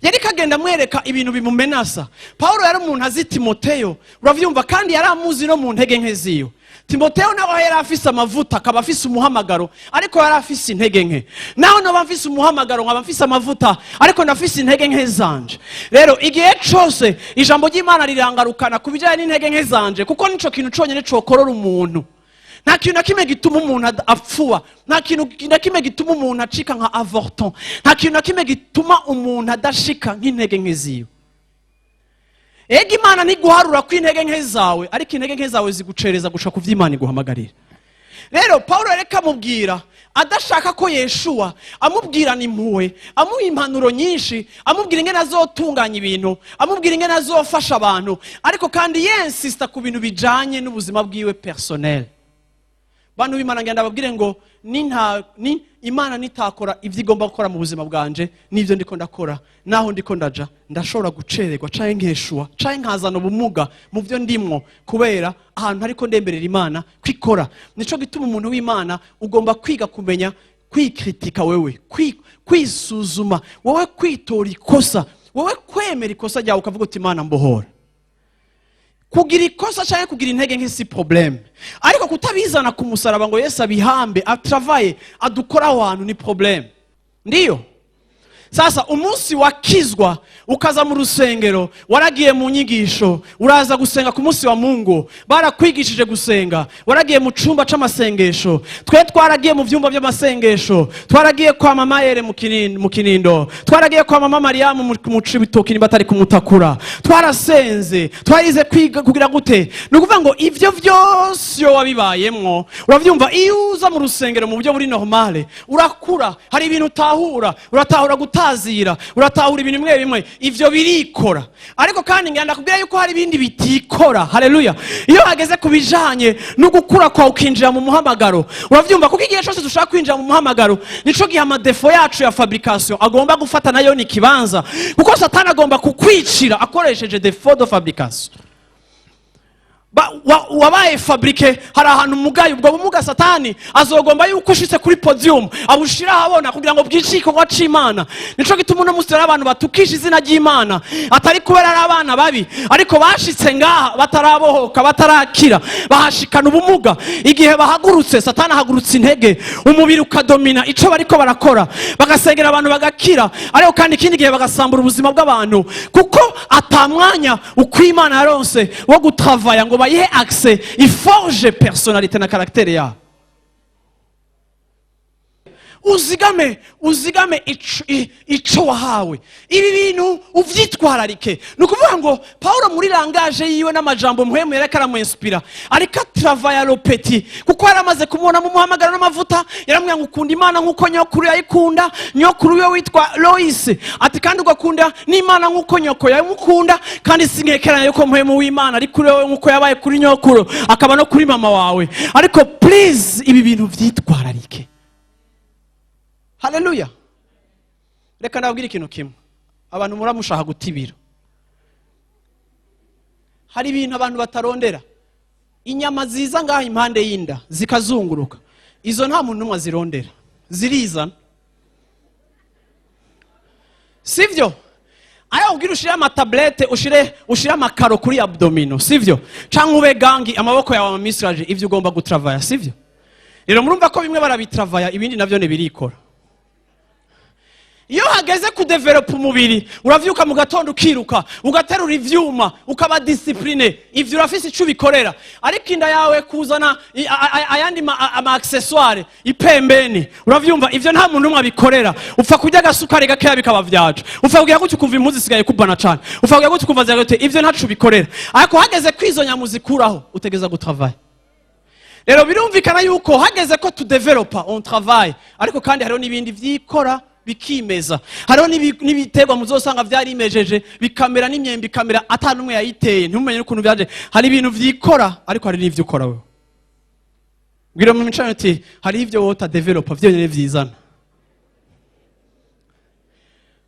Yari kagenda amwereka ibintu bimumenasa. Paulo yari umuntu azi Timoteyo, uravyumva, kandi yari amuzi no mu ntege nke ziwe. Timoteyo nawe yari afise amavuta, akaba afise umuhamagaro, ariko yari afise intege nke. Naho noba mfise umuhamagaro, nkaba mfise amavuta, ariko ndafise intege nke zanje. Rero igihe cose ijambo ry'Imana rirangarukana ku bijanye n'intege nke zanje, kuko nico kintu conyene cokorora umuntu. Nta kintu na kimwe gituma umuntu apfuba, nta kintu na kimwe gituma umuntu acika nka avorton, nta kintu na kimwe gituma umuntu adashika nk'intege nke ziwe. Ega Imana ntiguharura ko intege nke zawe, ariko intege nke zawe zigucereza gushika ku vy'Imana iguhamagarira. Rero Pawulo reka amubwira adashaka ko yeshuwa, amubwirana impuhwe, amuha impanuro nyinshi, amubwira ingene azotunganya ibintu, amubwira ingene azofasha abantu, ariko kandi yensista ku bintu bijanye n'ubuzima bwiwe personnel. Bantu b'Imana, ngenda babwire ngo ni Imana nitakora ibyo igomba gukora mu buzima bwanje n'ibyo ndiko ndakora naho ndiko ndaja, ndashobora gucererwa canke nkeshuwa canke nkazana ubumuga mu byo ndimwo, kubera ahantu ariko ndemberera Imana kwikora. Nico gituma umuntu w'Imana ugomba kwiga kumenya kwikritika wewe, kwisuzuma wowe, kwitora ikosa wowe, kwemera ikosa ryawe, ukavuga uti: "Imana, mbohora." Kugira ikosa cyangwa kugira intege nke si problème, ariko kutabizana ku musaraba ngo Yesu abihambe, atravaye, adukora aho hantu ni problème. Ndiyo sasa umunsi wakizwa ukaza mu rusengero, waragiye mu nyigisho, uraza gusenga ku munsi wa Mungu, barakwigishije gusenga, waragiye mu cumba c'amasengesho. Twe twaragiye mu vyumba by'amasengesho, twaragiye kwa mama Ere mu Kinindo, twaragiye kwa mama Mariyamu mu Cibitoki, nimba atari kumutakura, twarasenze, twarize kwiga kugira gute. Ni ukuvuga ngo ivyo vyose iyo wabibayemwo, uravyumva, iyo uza mu rusengero mu buryo buri normale, urakura, hari ibintu utahura, uratahura gutazira, uratahura ibintu bimwe bimwe, ivyo birikora. Ariko kandi ngenda kubwira yuko hari ibindi bitikora. Haleluya! Iyo hageze ku bijanye no gukura kwawe, ukinjira mu muhamagaro, uravyumva, kuko igihe cyose dushaka kwinjira mu muhamagaro, nico gihe ama défauts yacu ya fabrication agomba gufata nayo ni kibanza, kuko Satani agomba kukwicira akoresheje défaut de fabrication. Wabaye fabriqué, hari ahantu umugaye. Ubwo bumuga Satani azogomba yuko ushitse kuri podium abushira ahabona kugira ngo bwice igikorwa c'Imana. Nico gituma uno munsi rero abantu batukisha izina ry'Imana, atari kubera ari abana babi, ariko bashitse ngaha batarabohoka, batarakira, bahashikana ubumuga. Igihe bahagurutse, Satani ahagurutse intege, umubiri ukadomina ico bariko barakora, bagasengera abantu bagakira, ariko kandi ikindi gihe bagasambura ubuzima bw'abantu, kuko ata mwanya uko Imana yaronse wo gutravaya ngo bayihe accès, iforge personnalité na caractère yabo. Uzigame, uzigame ico wahawe, ibi bintu uvyitwararike. Ni ukuvuga ngo Pawulo muri langage yiwe n'amajambo Mpwemu yariko aramuinspira, ariko atravaya le petit, kuko yari amaze kumubona mu muhamagaro n'amavuta. Yaramubwira ngo: "Ukunda Imana nk'uko nyokuru yayikunda, nyokuru we witwa Loisi," ati, "kandi ugakunda n'Imana nk'uko nyoko yamukunda, kandi sinkekeranya yuko Mpwemu w'Imana ari kuri wowe nk'uko yabaye kuri nyokuru, akaba no kuri mama wawe. Ariko please, ibi bintu vyitwararike." Haleluya! Reka ndababwire ikintu kimwe. Abantu muramushaka guta ibiro, hari ibintu abantu batarondera. Inyama ziza ngaha impande y'inda zikazunguruka, izo nta muntu n'umwe azirondera, zirizana, sivyo? Ariko ubwira ushire ama tablettes, ushire amakaro kuri abdominaux, sivyo? Canke ube gangi, amaboko yawe amamisiraje, ivyo ugomba gutravaya, sivyo? Rero murumva ko bimwe barabitravaya, ibindi navyo ntibirikora. Iyo hageze kudevelopa umubiri, uravyuka mu gatondo, ukiruka, ugaterura ivyuma, ukaba discipliné, ivyo urafise ico ubikorera. Ariko inda yawe kuzana ayandi ama accessoire ipembeni, uravyumva, ivyo nta muntu n'umwe abikorera. Upfa kurya agasukari gakeya bikaba vyaje, upfa kugira gutya ukumva impuzu isigaye kubana cane, upfa kugira gutya ukumva ziragote, ivyo ntaco ubikorera. Ariko hageze ko izo nyama uzikuraho, utegeza gutravaya. Rero birumvikana yuko hageze ko tudevelopa, on travaille, ariko kandi hariho n'ibindi vyikora bikimeza. Hariho n'ibiterwa muzosanga vyarimejeje, bikamera n'imyembe ikamera ata n'umwe yayiteye, ntimumenye n'ukuntu vyaje. Hari ibintu vyikora, ariko hari n'ivyo ukora wewe. Bwira mu micano uti: "Hari ivyo wowe utadevelopa, vyonyene vyizana."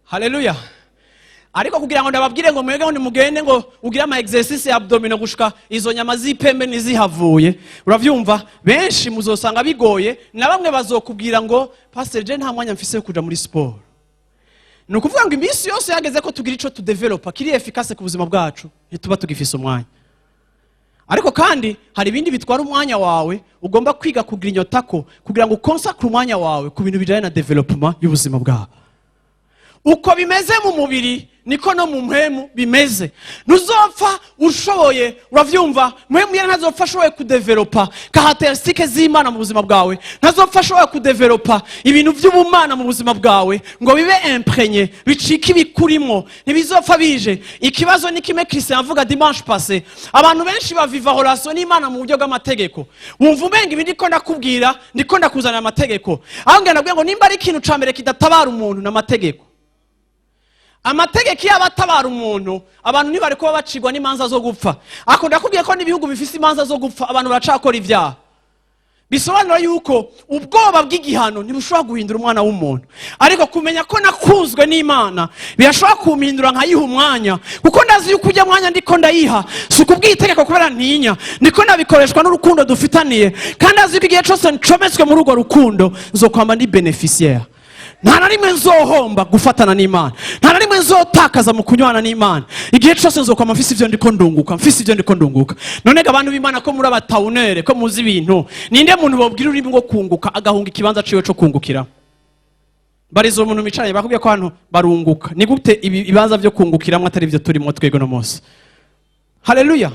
Haleluya! Ariko kugira ngo ndababwire ngo mwege ngo nimugende ngo ugire ama exercice ya abdominaux gushika izo nyama z'ipembe ntizihavuye, uravyumva, benshi muzosanga bigoye, na bamwe bazokubwira ngo: "Pastor, je nta mwanya mfise wo kuja muri sport." Ni ukuvuga ngo iminsi yose yageze ko tugira ico tudevelopa kiri efficace ku buzima bwacu, ntituba tugifise umwanya. Ariko kandi hari ibindi bitwara umwanya wawe, ugomba kwiga kugira inyotako kugira ngo ukonsakre umwanya wawe ku bintu bijanye na développement y'ubuzima bwawe. Uko bimeze mu mubiri, Niko no mu mpwemu bimeze. Ntuzopfa ushoboye, uravyumva, Mpwemu Yera ntazopfa ashoboye kudevelopa caractéristiques z'Imana mu buzima bwawe, ntazopfa ashoboye kudevelopa ibintu by'ubumana mu buzima bwawe ngo bibe imprégné, bicike ibikurimwo. Ntibizopfa bije. Ikibazo ni kimwe Christian avuga dimanche passé: abantu benshi baviva relation n'Imana mu buryo bw'amategeko. Wumva umenga ibi ndiko ndakubwira, ndiko ndakuzanira amategeko. Aho ngenda ndabwira ngo nimba ari ikintu ca mbere kidatabara umuntu n'amategeko. Amategeko iyo aba atabara umuntu, abantu ntibari kuba bacirwa n'imanza zo gupfa. Ako ndakubwiye ko n'ibihugu bifise imanza zo gupfa, abantu baracakora ibyaha. Bisobanura yuko ubwoba bw'igihano ntibushobora guhindura umwana w'umuntu, ariko kumenya ko nakunzwe n'Imana birashobora kumpindura, nkayiha umwanya, kuko ndazi yuko ujya mwanya ndiko ndayiha si ukubw'itegeko kubera ntinya, ndiko ndabikoreshwa n'urukundo dufitaniye, kandi azi yuko igihe cyose ncometswe muri urwo rukundo nzokwamba ndi bénéficiaire. Nta na rimwe nzohomba gufatana n'Imana, nta na rimwe nzotakaza mu kunywana n'Imana. Igihe cyose nzokwama mfise ivyo ndiko ndunguka, mfise ivyo ndiko ndunguka. None ga abantu b'Imana, ko muri abatawunere, ko muzi ibintu, ninde muntu bobwira ururimi rwo kunguka agahunga ikibanza ciwe co kungukira? Bariza uwo muntu mwicaranye, bakubwiye ko hano barunguka. Ni gute ibi ibibanza vyo kungukiramwo atari ivyo turimo twebwe no munsi? Haleluya,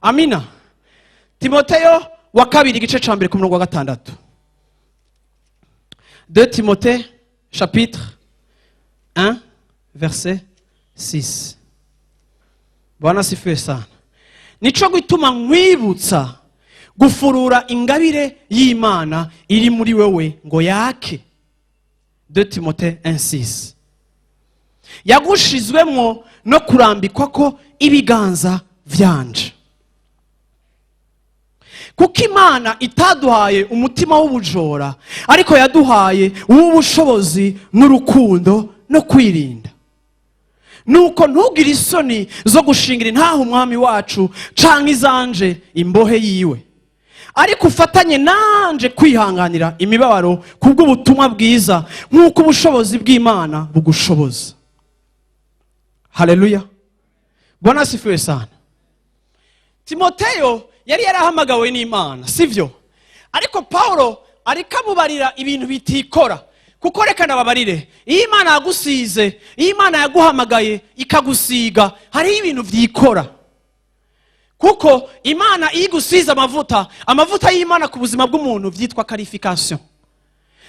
amina. Timoteyo wa kabiri, igice ca mbere, ku murongo wa gatandatu. 2 Timothée chapitre 1 verset 6. Bwana asifiwe sana. Nico gituma nkwibutsa gufurura ingabire y'Imana iri muri wewe ngo yake. 2 Timothée 1:6. Yagushizwemwo no kurambikwa ko ibiganza vyanje. Kuko Imana itaduhaye umutima w'ubujora, ariko yaduhaye uw'ubushobozi n'urukundo no kwirinda. Nuko ntugire isoni zo gushingira intaha Umwami wacu canke izanje imbohe yiwe, ariko ufatanye nanje kwihanganira imibabaro kubw'ubutumwa bwiza, nk'uko ubushobozi bw'Imana bugushoboza. Haleluya, Bwana asifiwe sana. Timoteyo yari yarahamagawe n'Imana, sivyo? Ariko Paulo ariko amubarira ibintu bitikora, kuko reka ndababarire, iyo Imana yagusize, iyo Imana yaguhamagaye ikagusiga, hariho ibintu vyikora. Kuko Imana iyo igusize amavuta, amavuta y'Imana ku buzima bw'umuntu vyitwa qualification,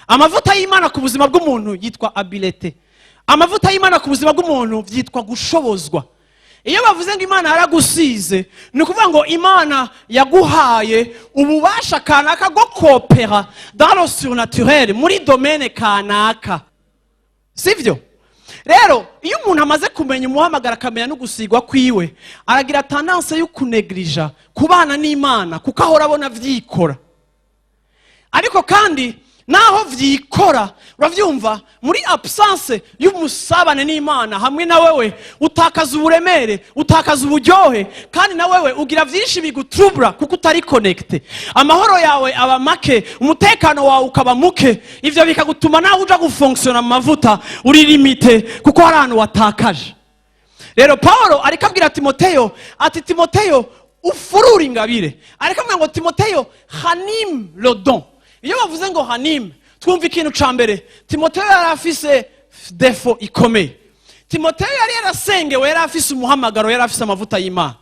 amavuta y'Imana ku buzima bw'umuntu yitwa habileté, amavuta y'Imana ku buzima bw'umuntu vyitwa gushobozwa. Iyo bavuze ngo Imana yaragusize, ni ukuvuga ngo Imana yaguhaye ububasha kanaka bwo kopera dans le surnaturel muri domaine kanaka, sivyo? Rero iyo umuntu amaze kumenya umuhamagara, akamenya no gusigwa kwiwe, aragira tendance yo kunegirija kubana n'Imana, kuko ahora abona vyikora. Ariko kandi naho vyikora, uravyumva, muri absence y'umusabane n'Imana hamwe na wewe, utakaza uburemere, utakaza uburyohe, kandi na wewe ugira vyinshi bigutrubura kuko utari connecté. Amahoro yawe aba make, umutekano wawe ukaba muke. Ivyo bikagutuma nawe uja gufonctiona mu mavuta uri limité, kuko hari ahantu watakaje. Rero Paulo ariko abwira Timoteyo ati: "Timoteyo, ufurure ingabire." Ariko amubwira ngo: "Timoteyo, ranime le don." Iyo bavuze ngo ranime, twumva ikintu ca mbere: Timoteyo yari afise défaut ikomeye. Timoteyo yari yarasengewe, yari afise umuhamagaro, yari afise amavuta y'Imana,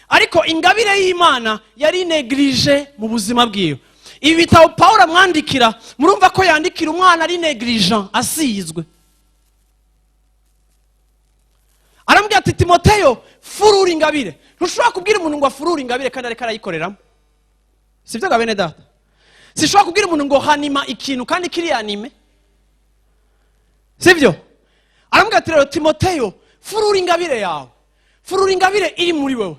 ariko ingabire y'Imana yari négligée mu buzima bwiwe. Ibi bitabo Pawulo amwandikira, murumva ko yandikira umwana ari négligent, asizwe. Aramubwira ati: "Timoteyo, furura ingabire." Ntushobora kubwira umuntu ngo afurure ingabire kandi ariko arayikoreramo, sibyo ga bene data? Sishobora kubwira umuntu ngo ranima ikintu kandi kiri animé, sibyo? Aramubwira ati: "Rero Timoteyo, furura ingabire yawe, furura ingabire iri muri wewe."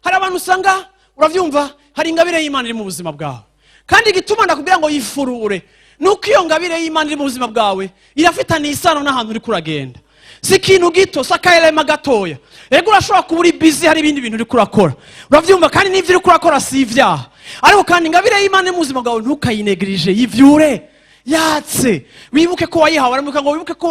Hari abantu usanga, urabyumva, hari ingabire y'Imana iri mu buzima bwawe, kandi igituma ndakubwira ngo yifurure ni uko iyo ngabire y'Imana iri mu buzima bwawe irafitaniye isano n'ahantu uri kuragenda. Si ikintu gito, si akayarema gatoya. Ego, urashobora kuba uri busy, hari ibindi bintu uri kurakora, urabyumva, kandi n'ibyo uri kurakora si ibyaha, ariko kandi ingabire y'Imana iri mu buzima bwawe ntukayinegirije. Yivyure yatse, wibuke ko wayihawe. Aramubwira ngo wibuke ko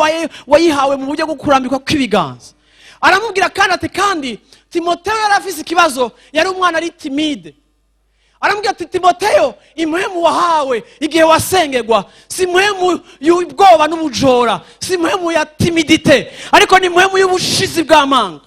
wayihawe mu buryo bwo kurambikwa kw'ibiganza. Aramubwira kandi ati, kandi Timoteyo yari afise ikibazo, yari umwana ari timide. Aramubwira ati: "Timoteyo, impwemu wahawe igihe wasengerwa si impwemu y'ubwoba n'ubujora, si impwemu ya timidité, ariko ni impwemu y'ubushizi bw'amanga."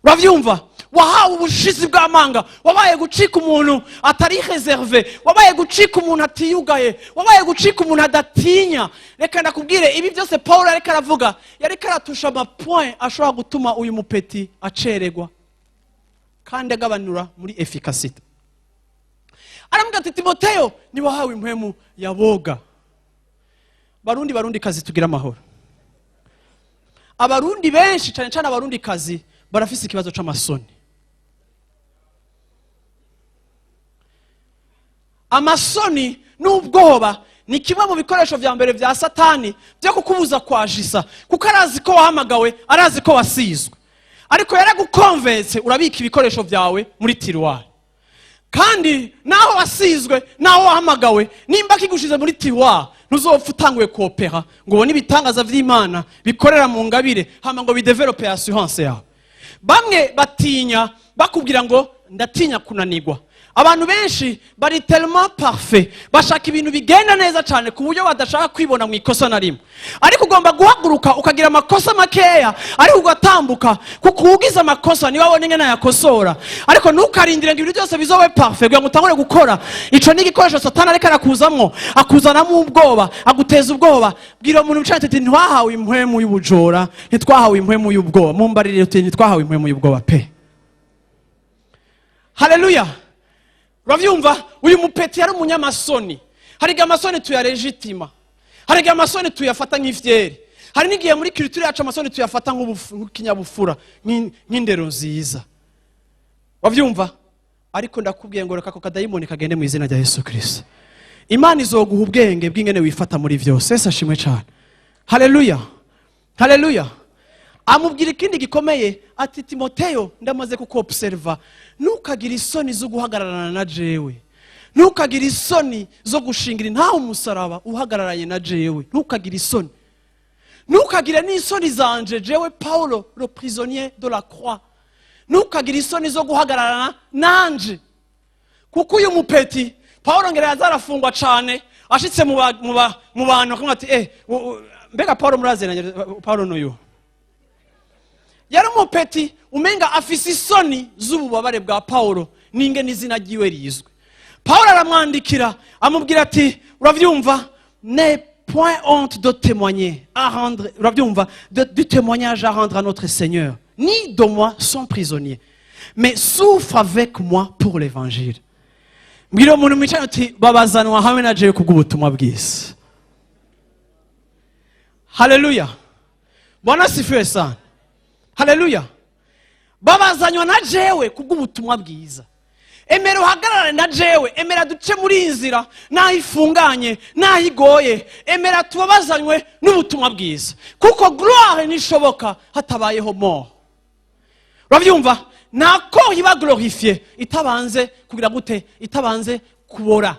Urabyumva? Wahawe ubushizi bw'amanga. Wabaye gucika umuntu atari réservé, wabaye gucika umuntu atiyugaye, wabaye gucika umuntu adatinya. Reka ndakubwire, ibi byose Paul ariko aravuga, yariko aratusha amapoint ashobora gutuma uyu mupeti acererwa kandi agabanura muri efficacité. Aramubwira ati: "Timoteyo, ntiwahawe impwemu ya boga." Barundi, Barundi kazi, tugira amahoro. Abarundi benshi, cyane cyane Abarundi kazi, barafise ikibazo c'amasoni. Amasoni n'ubwoba ni kimwe mu bikoresho vya mbere vya Satani byo kukubuza kwajisa, kuko arazi ko wahamagawe, arazi ko wasizwe, ariko yaragukonvense urabika ibikoresho byawe muri tiroir. Kandi naho wasizwe, naho wahamagawe, nimba kigushize muri tiroir, ntuzopfa utanguye kopera ngo ubone ibitangaza vy'Imana bikorera mu ngabire, hama ngo bidéveloppe assurance yawe. Bamwe batinya, bakubwira ngo ndatinya kunanirwa. Abantu benshi bari tellement parfait, bashaka ibintu bigenda neza cyane ku buryo badashaka kwibona mu ikosa na rimwe. Ariko ugomba guhaguruka ukagira amakosa makeya, ariko ugatambuka, kuko ugize amakosa niba abona ingene ayakosora. Ariko ntukarindire ngo ibintu byose bizobe parfait kugira ngo utangure gukora. Ico ni igikoresho Satani ariko arakuzamwo, akuzanamo ubwoba, aguteza ubwoba. Bwira umuntu wicaye ati: "Ntitwahawe impwemu y'ubujora, ntitwahawe impwemu y'ubwoba." Mumbarire uti: "Ntitwahawe impwemu y'ubwoba pe." Haleluya! Urabyumva? Uyu mupeti yari umunyamasoni. Hari igihe amasoni tuyarejitima, hari igihe amasoni tuyafata nk'ifyeri, hari n'igihe muri culture yacu amasoni tuyafata nk'ikinyabupfura, nk'indero nziza. Wabyumva? Ariko ndakubwiye ngo reka ako kadayimoni kagende mu izina rya Yesu Kirisito. Imana izoguha ubwenge bw'ingene wifata muri byose. Ese ashimwe cyane. Haleluya, haleluya! Amubwira ikindi gikomeye, ati: "Timoteyo, ndamaze kukuobserva, ntukagire isoni zo guhagararana na jewe, ntukagire isoni zo gushingira ntawe umusaraba uhagararanye na jewe, ntukagire isoni, ntukagire n'isoni zanje jewe Paulo, le prisonnier de la croix, ntukagire isoni zo guhagararana nanje." Kuko uyu mupeti Paulo ngera yaza arafungwa cyane, ashitse mu bantu akamubwira ati: "Eh, mbega Paulo muraziranye? Paulo n'uyu." Yari umupeti umenga afise isoni z'ububabare bwa Paulo n'ingene izina ryiwe rizwi. Paulo aramwandikira, amubwira ati: "Urabyumva, n'aie point honte de témoigner à rendre, urabyumva, du témoignage à rendre à notre Seigneur, ni de moi son prisonnier, mais souffre avec moi pour l'évangile." Mbwira umuntu mwicaye uti: "Babazanwa hamwe na jewe kubw'ubutumwa bwiza." Haleluya! Bwana sifiwe sana. Haleluya! Babazanywa na jewe kubw'ubutumwa bwiza. Emera uhagarare na jewe, emera duce muri iyi nzira, n'aho ifunganye, n'aho igoye. Emera tubabazanywe n'ubutumwa bwiza, kuko gloire ntishoboka hatabayeho mort. Urabyumva? Nta iba glorifié itabanze kugira gute? Itabanze kubora.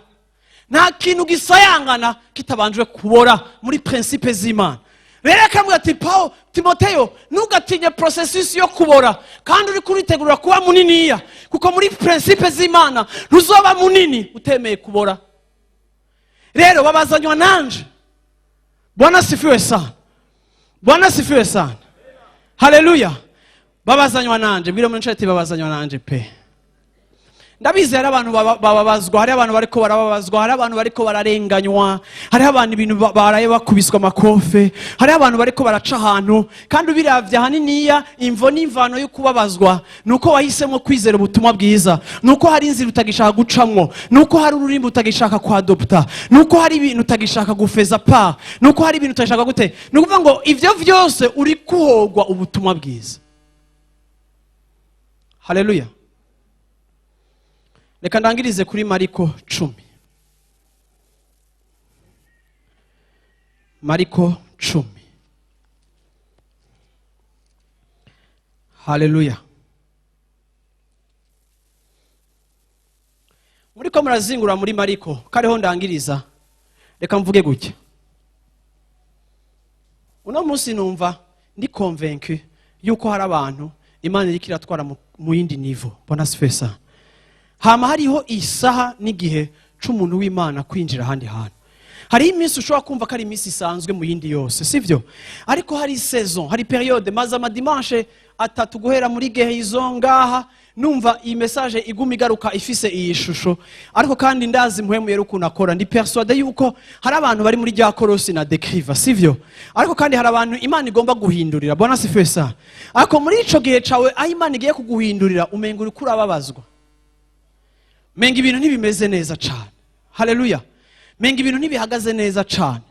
Nta kintu gisayangana kitabanjwe kubora muri principe z'Imana. Rero akamubwira ati: "Paul, Timoteyo, ntugatinye processus yo kubora kandi uri kuritegura kuba muniniya, kuko muri principe z'Imana ntuzoba munini utemeye kubora." Rero babazanywa nanje. Bwana sifiwe sana, Bwana sifiwe sana. Haleluya! Babazanywa nanje. Bwira umuntu ati: "Babazanywa nanje pe." Ndabizi, hari abantu bababazwa, hari abantu bariko barababazwa, hari abantu bariko bararenganywa, hariho abantu ibintu baraye bakubiswa amakofe, hariho abantu bariko baraca ahantu. Kandi ubiravye ahaniniya, imvo n'imvano yo kubabazwa ni uko wahisemo kwizera ubutumwa bwiza, ni uko hari inzira utagishaka gucamwo, ni uko hari ururimi utagishaka kwadopta, ni uko hari ibintu utagishaka gufeza pa, ni uko hari ibintu utagishaka gute. Ni ukuvuga ngo ivyo vyose uri kuhogwa ubutumwa bwiza. Haleluya! Reka ndangirize kuri Mariko 10, Mariko 10. Haleluya! Muriko murazingura muri Mariko, kariho ndangiriza. Reka mvuge gutya: uno munsi numva ndi convaincu yuko hari abantu Imana iriko iratwara mu yindi niveau. Bwana sifiwe sana. Hama hariho isaha n'igihe c'umuntu w'Imana kwinjira ahandi hantu. Hariho iminsi ushobora kumva ko ari iminsi isanzwe mu yindi yose, sibyo? Ariko hari saison, hari période. Maze amadimanche 3 guhera muri gehizo ngaha numva iyi message iguma igaruka ifise iyi shusho. Ariko kandi ndazi Mpwemu Yera ukuntu akora. Ndi persuadé yuko hari abantu bari muri rya korosi na dekriva, sivyo? Ariko kandi hari abantu Imana igomba guhindurira. Bwana asifiwe sana. Ariko muri ico gihe cawe aho Imana igiye kuguhindurira, umenga uriko urababazwa, menga ibintu ntibimeze neza cane. Haleluya! Menga ibintu ntibihagaze neza cane.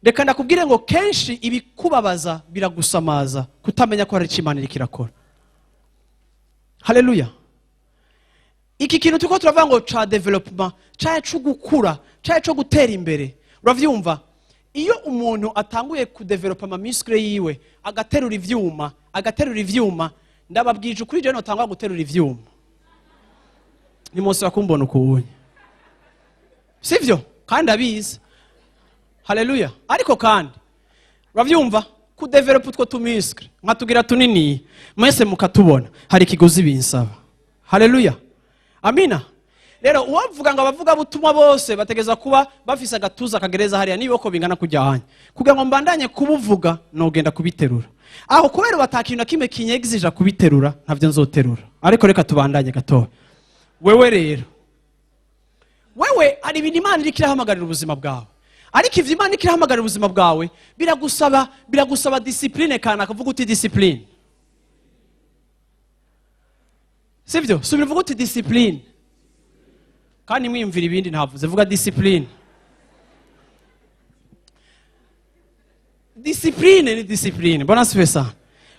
Reka ndakubwire ngo kenshi ibikubabaza biragusamaza kutamenya ko hari icyo Imana iriko irakora. Haleluya! Iki kintu turiko turavuga ngo ca développement, caye co gukura, caye co gutera imbere. Uravyumva, iyo umuntu atanguye kudevelopa amamuscles yiwe, agaterura ivyuma, agaterura ivyuma, ndababwije ukuri, jewe notangura guterura ivyuma, nimunsi kumbona ukubonye, sivyo? Kandi abizi. Haleluya! Ariko kandi uravyumva, kudevelopa utwo tumuscles nkatugira tunini mwese mukatubona, hari ikiguzi binsaba. Haleluya, amina. Rero uwavuga ngo abavugabutumwa bose bategeza kuba bafise agatuza kagereza hariya n'ibiboko bingana kujya hanya kugira ngo mbandanye kubuvuga, nogenda kubiterura aho kubera batakintu na kimwe kinyegizija kubiterura, ntavyo nzoterura. Ariko reka tubandanye gatoya. Wewe rero, wewe hari ibintu Imana iriko irahamagarira ubuzima bwawe. Ariko ivyo Imana iriko irahamagarira ubuzima bwawe biragusaba discipline kana akavuga uti discipline, sivyo? Subira uvuga uti discipline. Kandi mwiyumvira ibindi ntavuze, vuga discipline. Discipline ni discipline. Mbona sife sana.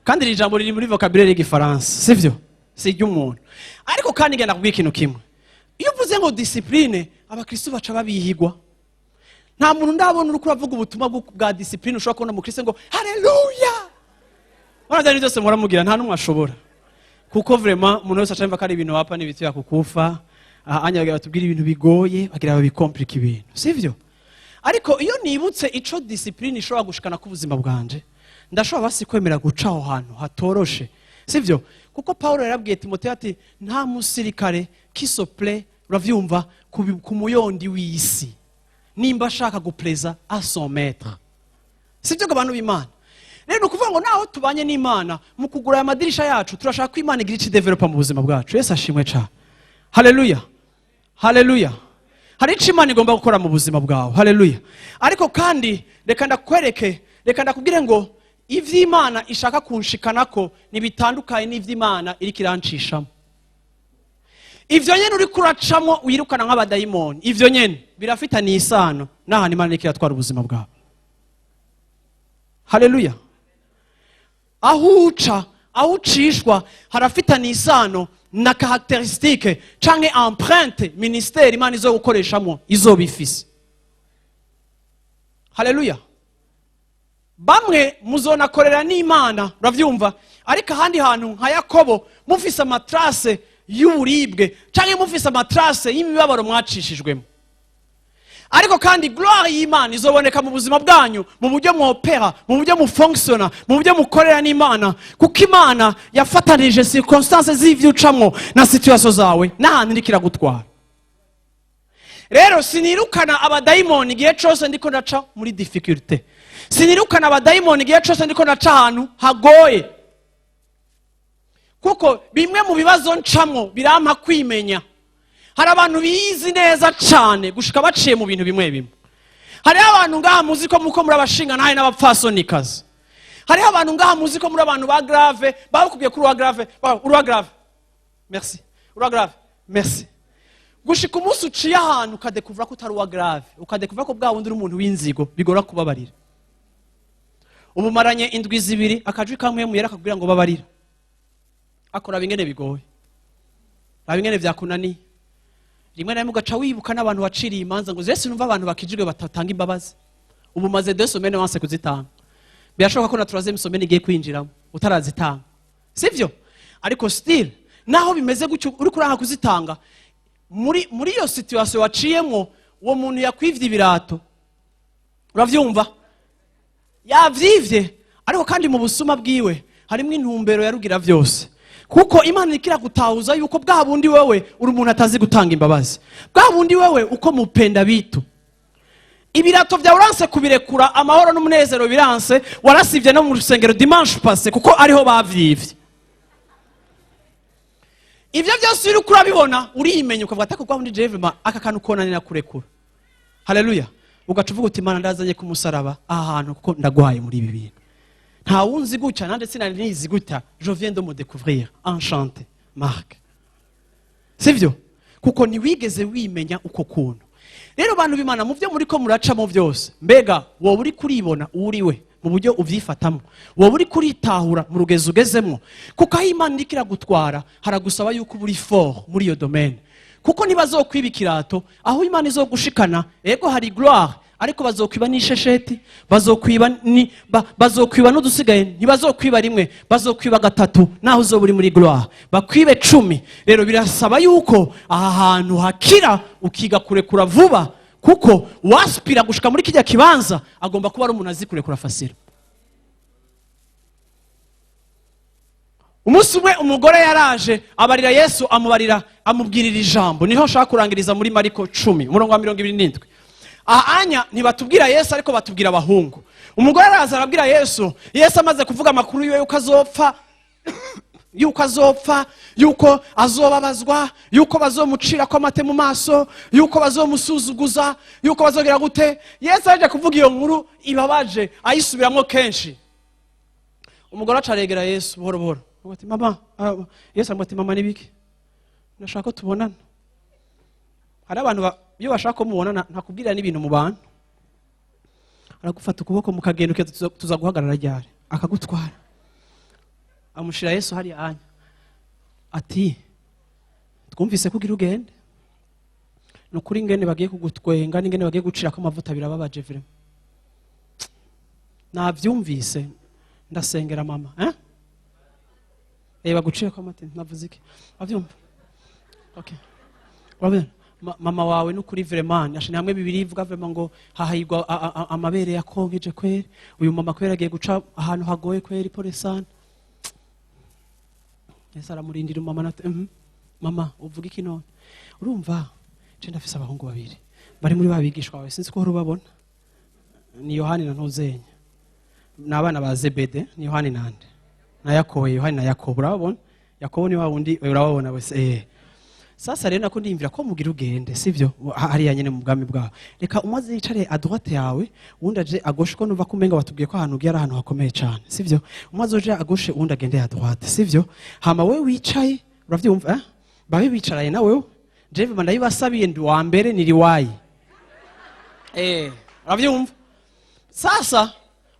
Kandi iri jambo riri muri vocabulaire y'igifaransa, sivyo? Si iry'umuntu. Ariko kandi ngenda kubwira ikintu kimwe: iyo uvuze ngo discipline, abakristo baca babihigwa. Nta muntu ndabona uriko uravuga ubutumwa bwa discipline ushobora kubona umukristo ngo haleluya. Bwana byose muramugira, nta n'umwe ashobora, kuko vraiment umuntu wese acamva ko ari ibintu wapa n'ibiti yakukufa. Anya bagira batubwira ibintu bigoye, bagira babikomplika ibintu, sivyo? Ariko iyo nibutse ico discipline ishobora gushikana ku buzima bwanje, ndashobora basi kwemera guca aho hantu hatoroshe, sivyo? Kuko Paulo yarabwiye Timoteyo ati nta musirikare qui se plaît, uravyumva, ku muyondi w'isi nimba ashaka gupleza à son maître, sibyo ngo abantu b'Imana? Rero ni ukuvuga ngo naho tubanye n'Imana mu kugura aya madirisha yacu, turashaka ko Imana igira icyo idevelopa mu buzima bwacu. Yesu ashimwe cyane. Haleluya, haleluya! Hari icyo Imana igomba gukora mu buzima bwawe. Haleluya! Ariko kandi reka ndakwereke, reka ndakubwire ngo ivy'Imana ishaka kunshikanako ntibitandukanye n'ivy'Imana iriko irancishamo. Ivyo nyene uriko uracamwo wirukana nk'abadayimoni, ivyo nyene birafitaniye isano n'ahantu Imana iriko iratwara ubuzima bwawe. Haleluya! Aho uca, aho ucishwa, harafitaniye isano na caractéristique canke empreinte ministère Imana izo gukoreshamo izoba ifise. Haleluya! Bamwe muzonakorera n'Imana, uravyumva, ariko ahandi hantu nka Yakobo mufise amatraces y'uburibwe canke mufise amatraces y'imibabaro mwacishijwemo. Ariko kandi gloire y'Imana izoboneka mu buzima bwanyu, mu buryo mwopera, mu buryo mufonctiona, mu buryo mukorera n'Imana, kuko Imana yafatanije circonstance z'ivyo ucamwo na situation zawe n'ahantu iriko iragutwara. Rero sinirukana abadayimoni igihe cose ndiko ndaca muri difficulté, sinirukana abadayimoni igihe cose ndiko ndaca ahantu hagoye, kuko bimwe mu bibazo ncamwo birampa kwimenya. Hari abantu bizi neza cane gushika baciye mu bintu bimwe bimwe. Hariho abantu ngaha muzi ko muko muri abashinga ntahe n'abapfasonikazi. Hariho abantu ngaha muzi ko muri abantu ba grave, bakubwiye ko uri uwa grave, uri uwa grave, merci, uri uwa grave, merci, gushika umunsi uciye ahantu ukadekuvura ko utari uwa grave, ukadekuvura ko bwa wundi uri umuntu w'inzigo bigora kubabarira. Ubu maranye indwi 2, akajwi kamwe muyera akakubwira ngo babarira, akora bingene bigoye, raba ingene vyakunaniye. Rimwe na rimwe ugaca wibuka n'abantu waciriye imanza ngo zese numva abantu bakijijwe batatanga imbabazi. Ubu maze 2 semaines wanse kuzitanga, birashoboka ko na troisième semaine igiye kwinjiramo utarazitanga, sivyo? Ariko still naho bimeze gutyo, uriko uranka kuzitanga muri iyo situation waciyemwo, uwo muntu yakwivye ibirato, uravyumva, yavyivye, ariko kandi mu busuma bwiwe harimo intumbero ya Rugira vyose. Kuko Imana iriko iragutahuza yuko bwa bundi wewe uri umuntu atazi gutanga imbabazi, bwa bundi wewe uko mupenda bitu, ibirato byawe uranse kubirekura, amahoro n'umunezero biranse, warasivye no mu rusengero dimanche passé kuko ariho bavyivye. Ivyo byose uri kurabibona, urimenya, ukavuga ati: "Bwa bundi jewe aka kantu konanira kurekura." Haleluya! Ugaca uvuga uti: "Imana, ndazanye ku musaraba aha hantu kuko ndagwaye muri ibi bintu. Nta wunzi gutya, nande sinari nizi gutya. Je viens de me découvrir. Enchanté, Marc." Sivyo? Kuko ntiwigeze wimenya uko kuntu. Rero bantu b'Imana, mu byo muri ko muracamo byose, mbega wowe uri kuribona uriwe mu buryo ubyifatamo? Wowe uri kuritahura mu rugezo ugezemo? Kuko aho Imana iriko iragutwara haragusaba yuko uba uri fort muri iyo domaine, kuko ntibazokwiba ikirato aho Imana izogushikana. Ego, hari gloire, ariko bazokwiba n'ishesheti, bazokwiba ni, bazokwiba n'udusigaye. Ntibazokwiba rimwe, bazokwiba gatatu. Naho uzoba uri muri gloire, bakwibe 10. Rero birasaba yuko aha hantu hakira, ukiga kurekura vuba, kuko waspira gushika muri kijya kibanza agomba kuba ari umuntu azi kurekura facile. Umunsi umwe umugore yaraje abarira Yesu, amubarira, amubwirira ijambo. Niho nshaka kurangiriza, muri Mariko 10, umurongo wa 27. Aha anya ntibatubwira Yesu, ariko batubwira abahungu. Umugore araza arabwira Yesu. Yesu amaze kuvuga amakuru yiwe, yuko azopfa, yuko azopfa, yuko azobabazwa, yuko bazomucira ko amate mu maso, yuko bazomusuzuguza, yuko bazogera gute. Yesu aje kuvuga iyo nkuru ibabaje, ayisubiramo kenshi. Umugore aca aregera Yesu buhoro buhoro. Avuga ati: "Mama." Ah, Yesu aramubwira ati: "Mama, nibiki? Ndashaka ko tubonana." Hari abantu iyo bashaka ko mubonana, ntakubwira n'ibintu mu bantu, aragufata ukuboko mukagenda, ukeza tuza guhagarara ryari, akagutwara, amushira Yesu hariya anya, ati: "Twumvise ko ugira ugende. Ni ukuri, ingene bagiye kugutwenga n'ingene bagiye gucirako amavuta birababaje vraiment. Navyumvise, ndasengera mama." Eh, bagucirako amata, navuze iki? Avyumva? Okay, urabona mama wawe n'ukuri vraiment ashina hamwe. Bibiri ivuga vraiment ngo hahayigwa amabere yakonkeje kweri. Uyu mama kweri agiye guca ahantu hagoye kweri, pole sana." Yesu aramurindira umama nate. "Mama, uvuga iki none?" "Urumva, je ndafise abahungu babiri bari muri ba bigishwa bawe. Sinzi ko uhora ubabona, ni Yohani na Ntuzenya, ni abana ba Zebede. Ni Yohani nande na Yakobo, Yohani na Yakobo. Urababona? Yakobo ni wa wundi, urababona wese." "Sasa rero nako ndiyumvira ko mugira ugende, sivyo? Hariya nyene mu bwami bwawe, reka umwe aze yicare à droite yawe, uwundi aje à gauche, ko numva ko umenga batubwiye ko ahantu ugiye ari ahantu hakomeye cane, sivyo? Umwe azoje à gauche, uwundi agende à droite, sivyo? Hama wewe wicaye, uravyumva, eh? Babe bicaraye na wewe. Jewe ndabibasabiye, ndi wa mbere niriwayi, uravyumva? Sasa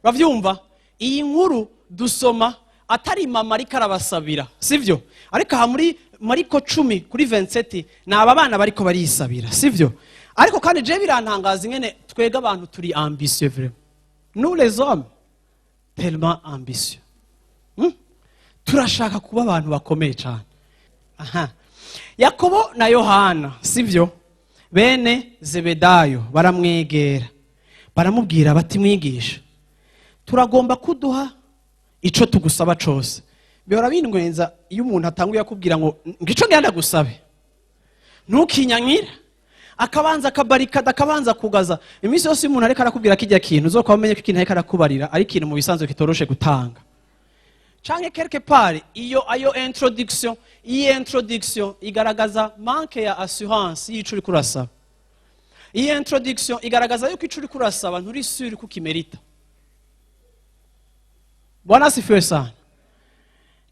uravyumva, iyi nkuru dusoma atari mama ariko arabasabira, sivyo? Ariko aha muri Mariko 10 kuri 27 ni aba bana bariko barisabira, sivyo? Ariko kandi je birantangaza ingene twega abantu turi ambitieux vraiment. Nous les hommes, tellement ambitieux, Turashaka kuba abantu bakomeye cyane. Aha Yakobo na Yohana, sivyo, bene Zebedayo, baramwegera, baramubwira bati: 'Mwigisha, turagomba kuduha ico tugusaba cose.'" Bihora bindwenza iyo umuntu atanguye akubwira ngo ico ngenda gusabe ntukinyanyire, akabanza akabarikada, akabanza kugaza. Iminsi yose iyo umuntu ariko arakubwira kijya kintu, uzokuba umenye ko ikintu ariko arakubarira ari ikintu mu bisanzwe kitoroshe gutanga, canke quelque part iyo ayo introduction, iyi introduction igaragaza manque ya assurance y'ico uriko urasaba. Iyi introduction igaragaza yuko ico uriko urasaba nturi sûr ko ukimerita. Bwana asifiwe sana.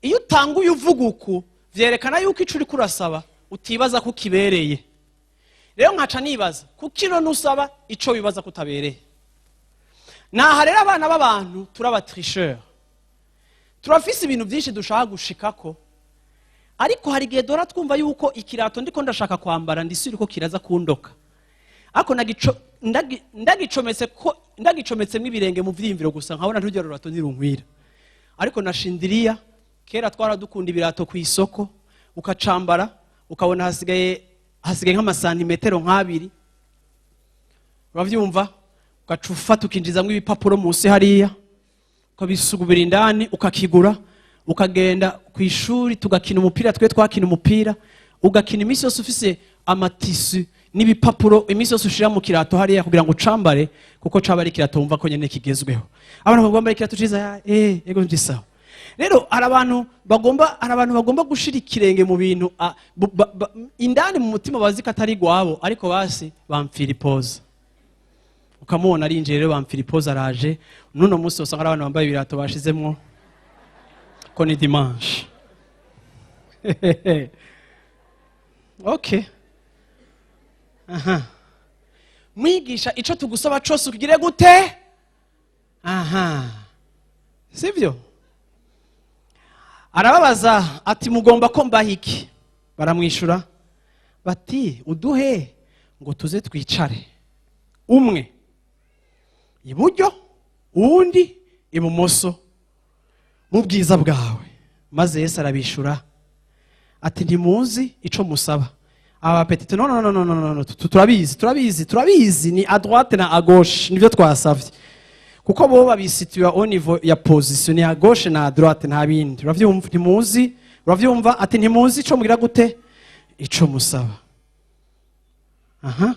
Iyo utanguye uvuga uku, vyerekana yuko ico uriko urasaba utibaza ko kibereye. Rero nkaca nibaza, kuki none usaba ico wibaza ko utabereye? Naha rero abana b'abantu turaba tricheur. Turafise ibintu byinshi dushaka gushikako, ariko hari igihe dora twumva yuko ikirato ndiko ndashaka kwambara ndi sûr ko kiraza kundoka, ariko ndagicometse ko ndagicometsemo ibirenge mu vyiyumviro gusa, nkabona nturya rurato ntirunkwira. Ariko nashindiriya kera twaradukunda ibirato ku isoko, ukacambara ukabona hasigaye nk'amasantimetero nk'abiri, uravyumva? Ugaca ufata ukinjizamwo ibipapuro munsi hariya, ukabisugubira indani, ukakigura. Ukagenda ku ishuri, tugakina umupira. Twe twakina umupira, ugakina iminsi yose ufise ama tissus n'ibipapuro, iminsi yose ushira mu kirato hariya kugira ngo ucambare, kuko caba ari ikirato wumva ko nyene kigezweho. Abantu bagomba ikirato ciza, ego, njisaho. Rero hari abantu bagomba gushira ikirenge mu bintu indani mu mutima bazi ko atari gwabo, ariko basi bamfira ipoza. Ukamubona arinjiye rero, bamfira ipoza, araje. N'uno munsi usanga ari abantu bambaye ibirato bashizemwo ko ni dimanche. Okay, aha mwigisha, ico tugusaba cose ukigire gute? Aha sivyo? Arababaza ati: "Mugomba ko mbaha iki?" Baramwishura bati: "Uduhe ngo tuze twicare, umwe iburyo, uwundi ibumoso, mu bwiza bwawe." Maze Yesu arabishura ati: "Ntimuzi ico musaba." Aba petite: "No, no, no, no, no, no, no, turabizi, turabizi, turabizi, ni à droite na à gauche, nivyo twasavye." Kuko bo babisituwa au niveau ya position, ni à gauche na à droite, nta bindi. Uravyumva? Ntimuzi, uravyumva? Ati: "Ntimuzi ico mugira gute, ico musaba." Aha,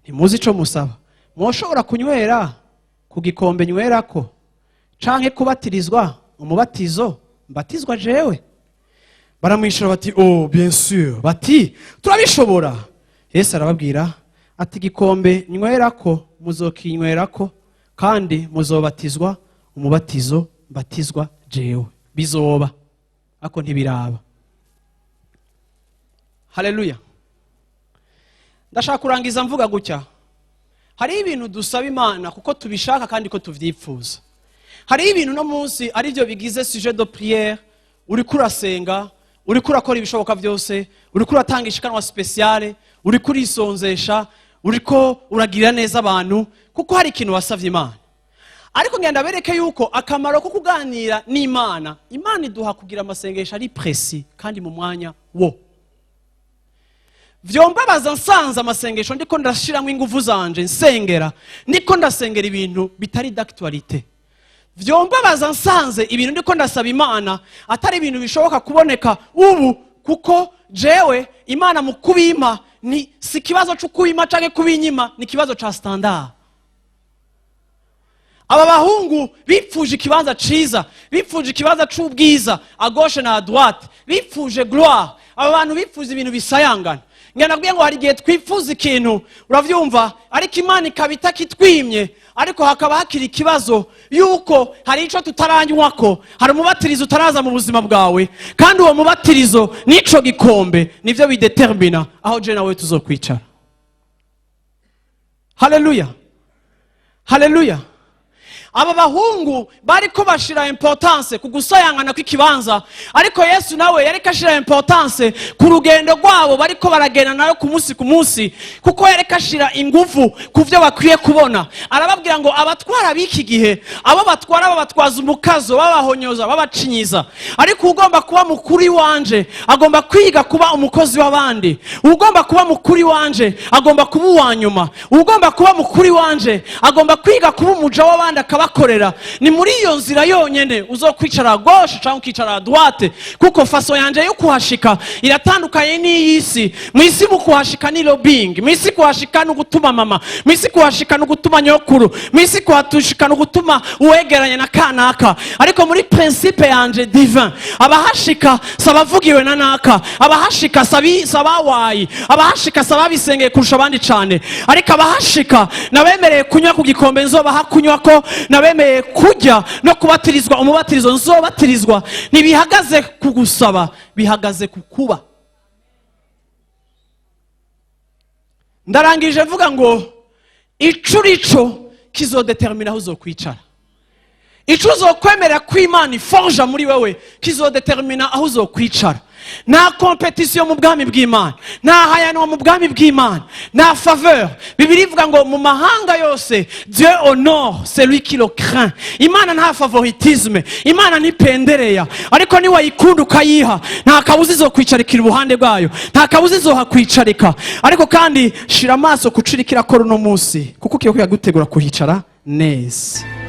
ntimuzi ico musaba. Mwoshobora kunywera ku gikombe nywerako, canke kubatirizwa umubatizo mbatizwa jewe? Baramwishura bati: "Oh, bien sûr." Bati: "Turabishobora." Yesu arababwira ati: "Igikombe nywerako muzokinywerako, kandi muzobatizwa umubatizo mbatizwa jewe." Bizoba, ariko ntibiraba. Haleluya! Ndashaka kurangiza mvuga gutya: hariho ibintu dusaba Imana kuko tubishaka kandi ko tuvyipfuza. Hariho ibintu no munsi aribyo bigize sujet de prière. Uriko urasenga, uriko urakora ibishoboka byose, uriko uratanga ishikanwa spéciale, uriko urisonzesha, uriko uragirira neza abantu, kuko hari ikintu wasavye Imana. Ariko ngenda bereke yuko akamaro ko kuganira n'Imana, Imana iduha kugira amasengesho ari précis kandi mu mwanya wo. Vyombabaza nsanze amasengesho ndiko ndashiramo ingufu zanje nsengera, ndiko ndasengera ibintu bitari d'actualité. Vyombabaza nsanze ibintu ndiko ndasaba Imana atari ibintu bishoboka kuboneka ubu, kuko jewe Imana mu kubimpa ni si ikibazo cyo kubima canke kubinyima, ni ikibazo ca standard. Aba bahungu bipfuje ikibanza ciza, bipfuje ikibanza c'ubwiza, à gauche na à droite, bipfuje gloire. Aba bantu bipfuza ibintu bisayangana. Ngira ngo hari igihe twifuza ikintu, uravyumva, ariko Imana ikaba itakitwimye, ariko hakaba hakiri ikibazo yuko hari ico tutaranywako, hari umubatirizo utaraza mu buzima bwawe, kandi uwo mubatirizo n'ico gikombe nivyo bidetermina aho je nawe tuzokwicara. Haleluya, haleluya! Aba bahungu bariko bashira importance ku gusayangana kw'ikibanza, ariko Yesu nawe yariko ashira importance ku rugendo rwabo bariko baragenda nayo ku munsi ku munsi, kuko yariko ashira ingufu ku vyo bakwiye kubona. Arababwira ngo abatwara b'iki gihe, abo batwara babatwaza umukazo, babahonyoza, babacinyiza, ariko ugomba kuba mukuru iwanje agomba kwiga kuba umukozi w'abandi. Ugomba kuba mukuru iwanje agomba kuba uwa nyuma. Ugomba kuba mukuru iwanje agomba kwiga kuba umuja w'abandi, akabakorera. Ni muri iyo nzira yonyene uzokwicara gauche cyangwa ukicara droite, kuko façon yanje yo kuhashika iratandukanye n'iy'isi. Mu isi mu kuhashika ni lobbying, mu isi kuhashika ni ugutuma mama, mu isi kuhashika ni ugutuma nyokuru, mu isi kuhashika ni ugutuma uwegeranye na kanaka. Ariko muri principe yanje divin, abahashika si abavugiwe na naka, abahashika si abawayi, abahashika si ababisengeye kurusha abandi cane, ariko abahashika nabemereye kunywa ku gikombe nzobaha kunywa, ko nabemereye kurya no kubatirizwa umubatirizo nzobatirizwa. Ntibihagaze ku gusaba, bihagaze ku kuba. Ndarangije mvuga ngo ico urico kizodetermina aho uzokwicara. Ico uzokwemerera ko Imana iforja muri wewe kizodetermina aho uzokwicara. Nta compétition mu bwami bw'Imana, nta hayanwa mu bwami bw'Imana, nta faveur. Bibiliya ivuga ngo mu mahanga yose Dieu honore celui qui le craint. Imana nta favoritisme, Imana ntipendereya, ariko niwayikunda ukayiha, nta kabuza izokwicarikira iruhande bwayo, nta kabuza izohakwicarika. Ariko kandi shira amaso kuco iriko irakora uno munsi, kuko kiba kwiyagutegura kuhicara neza.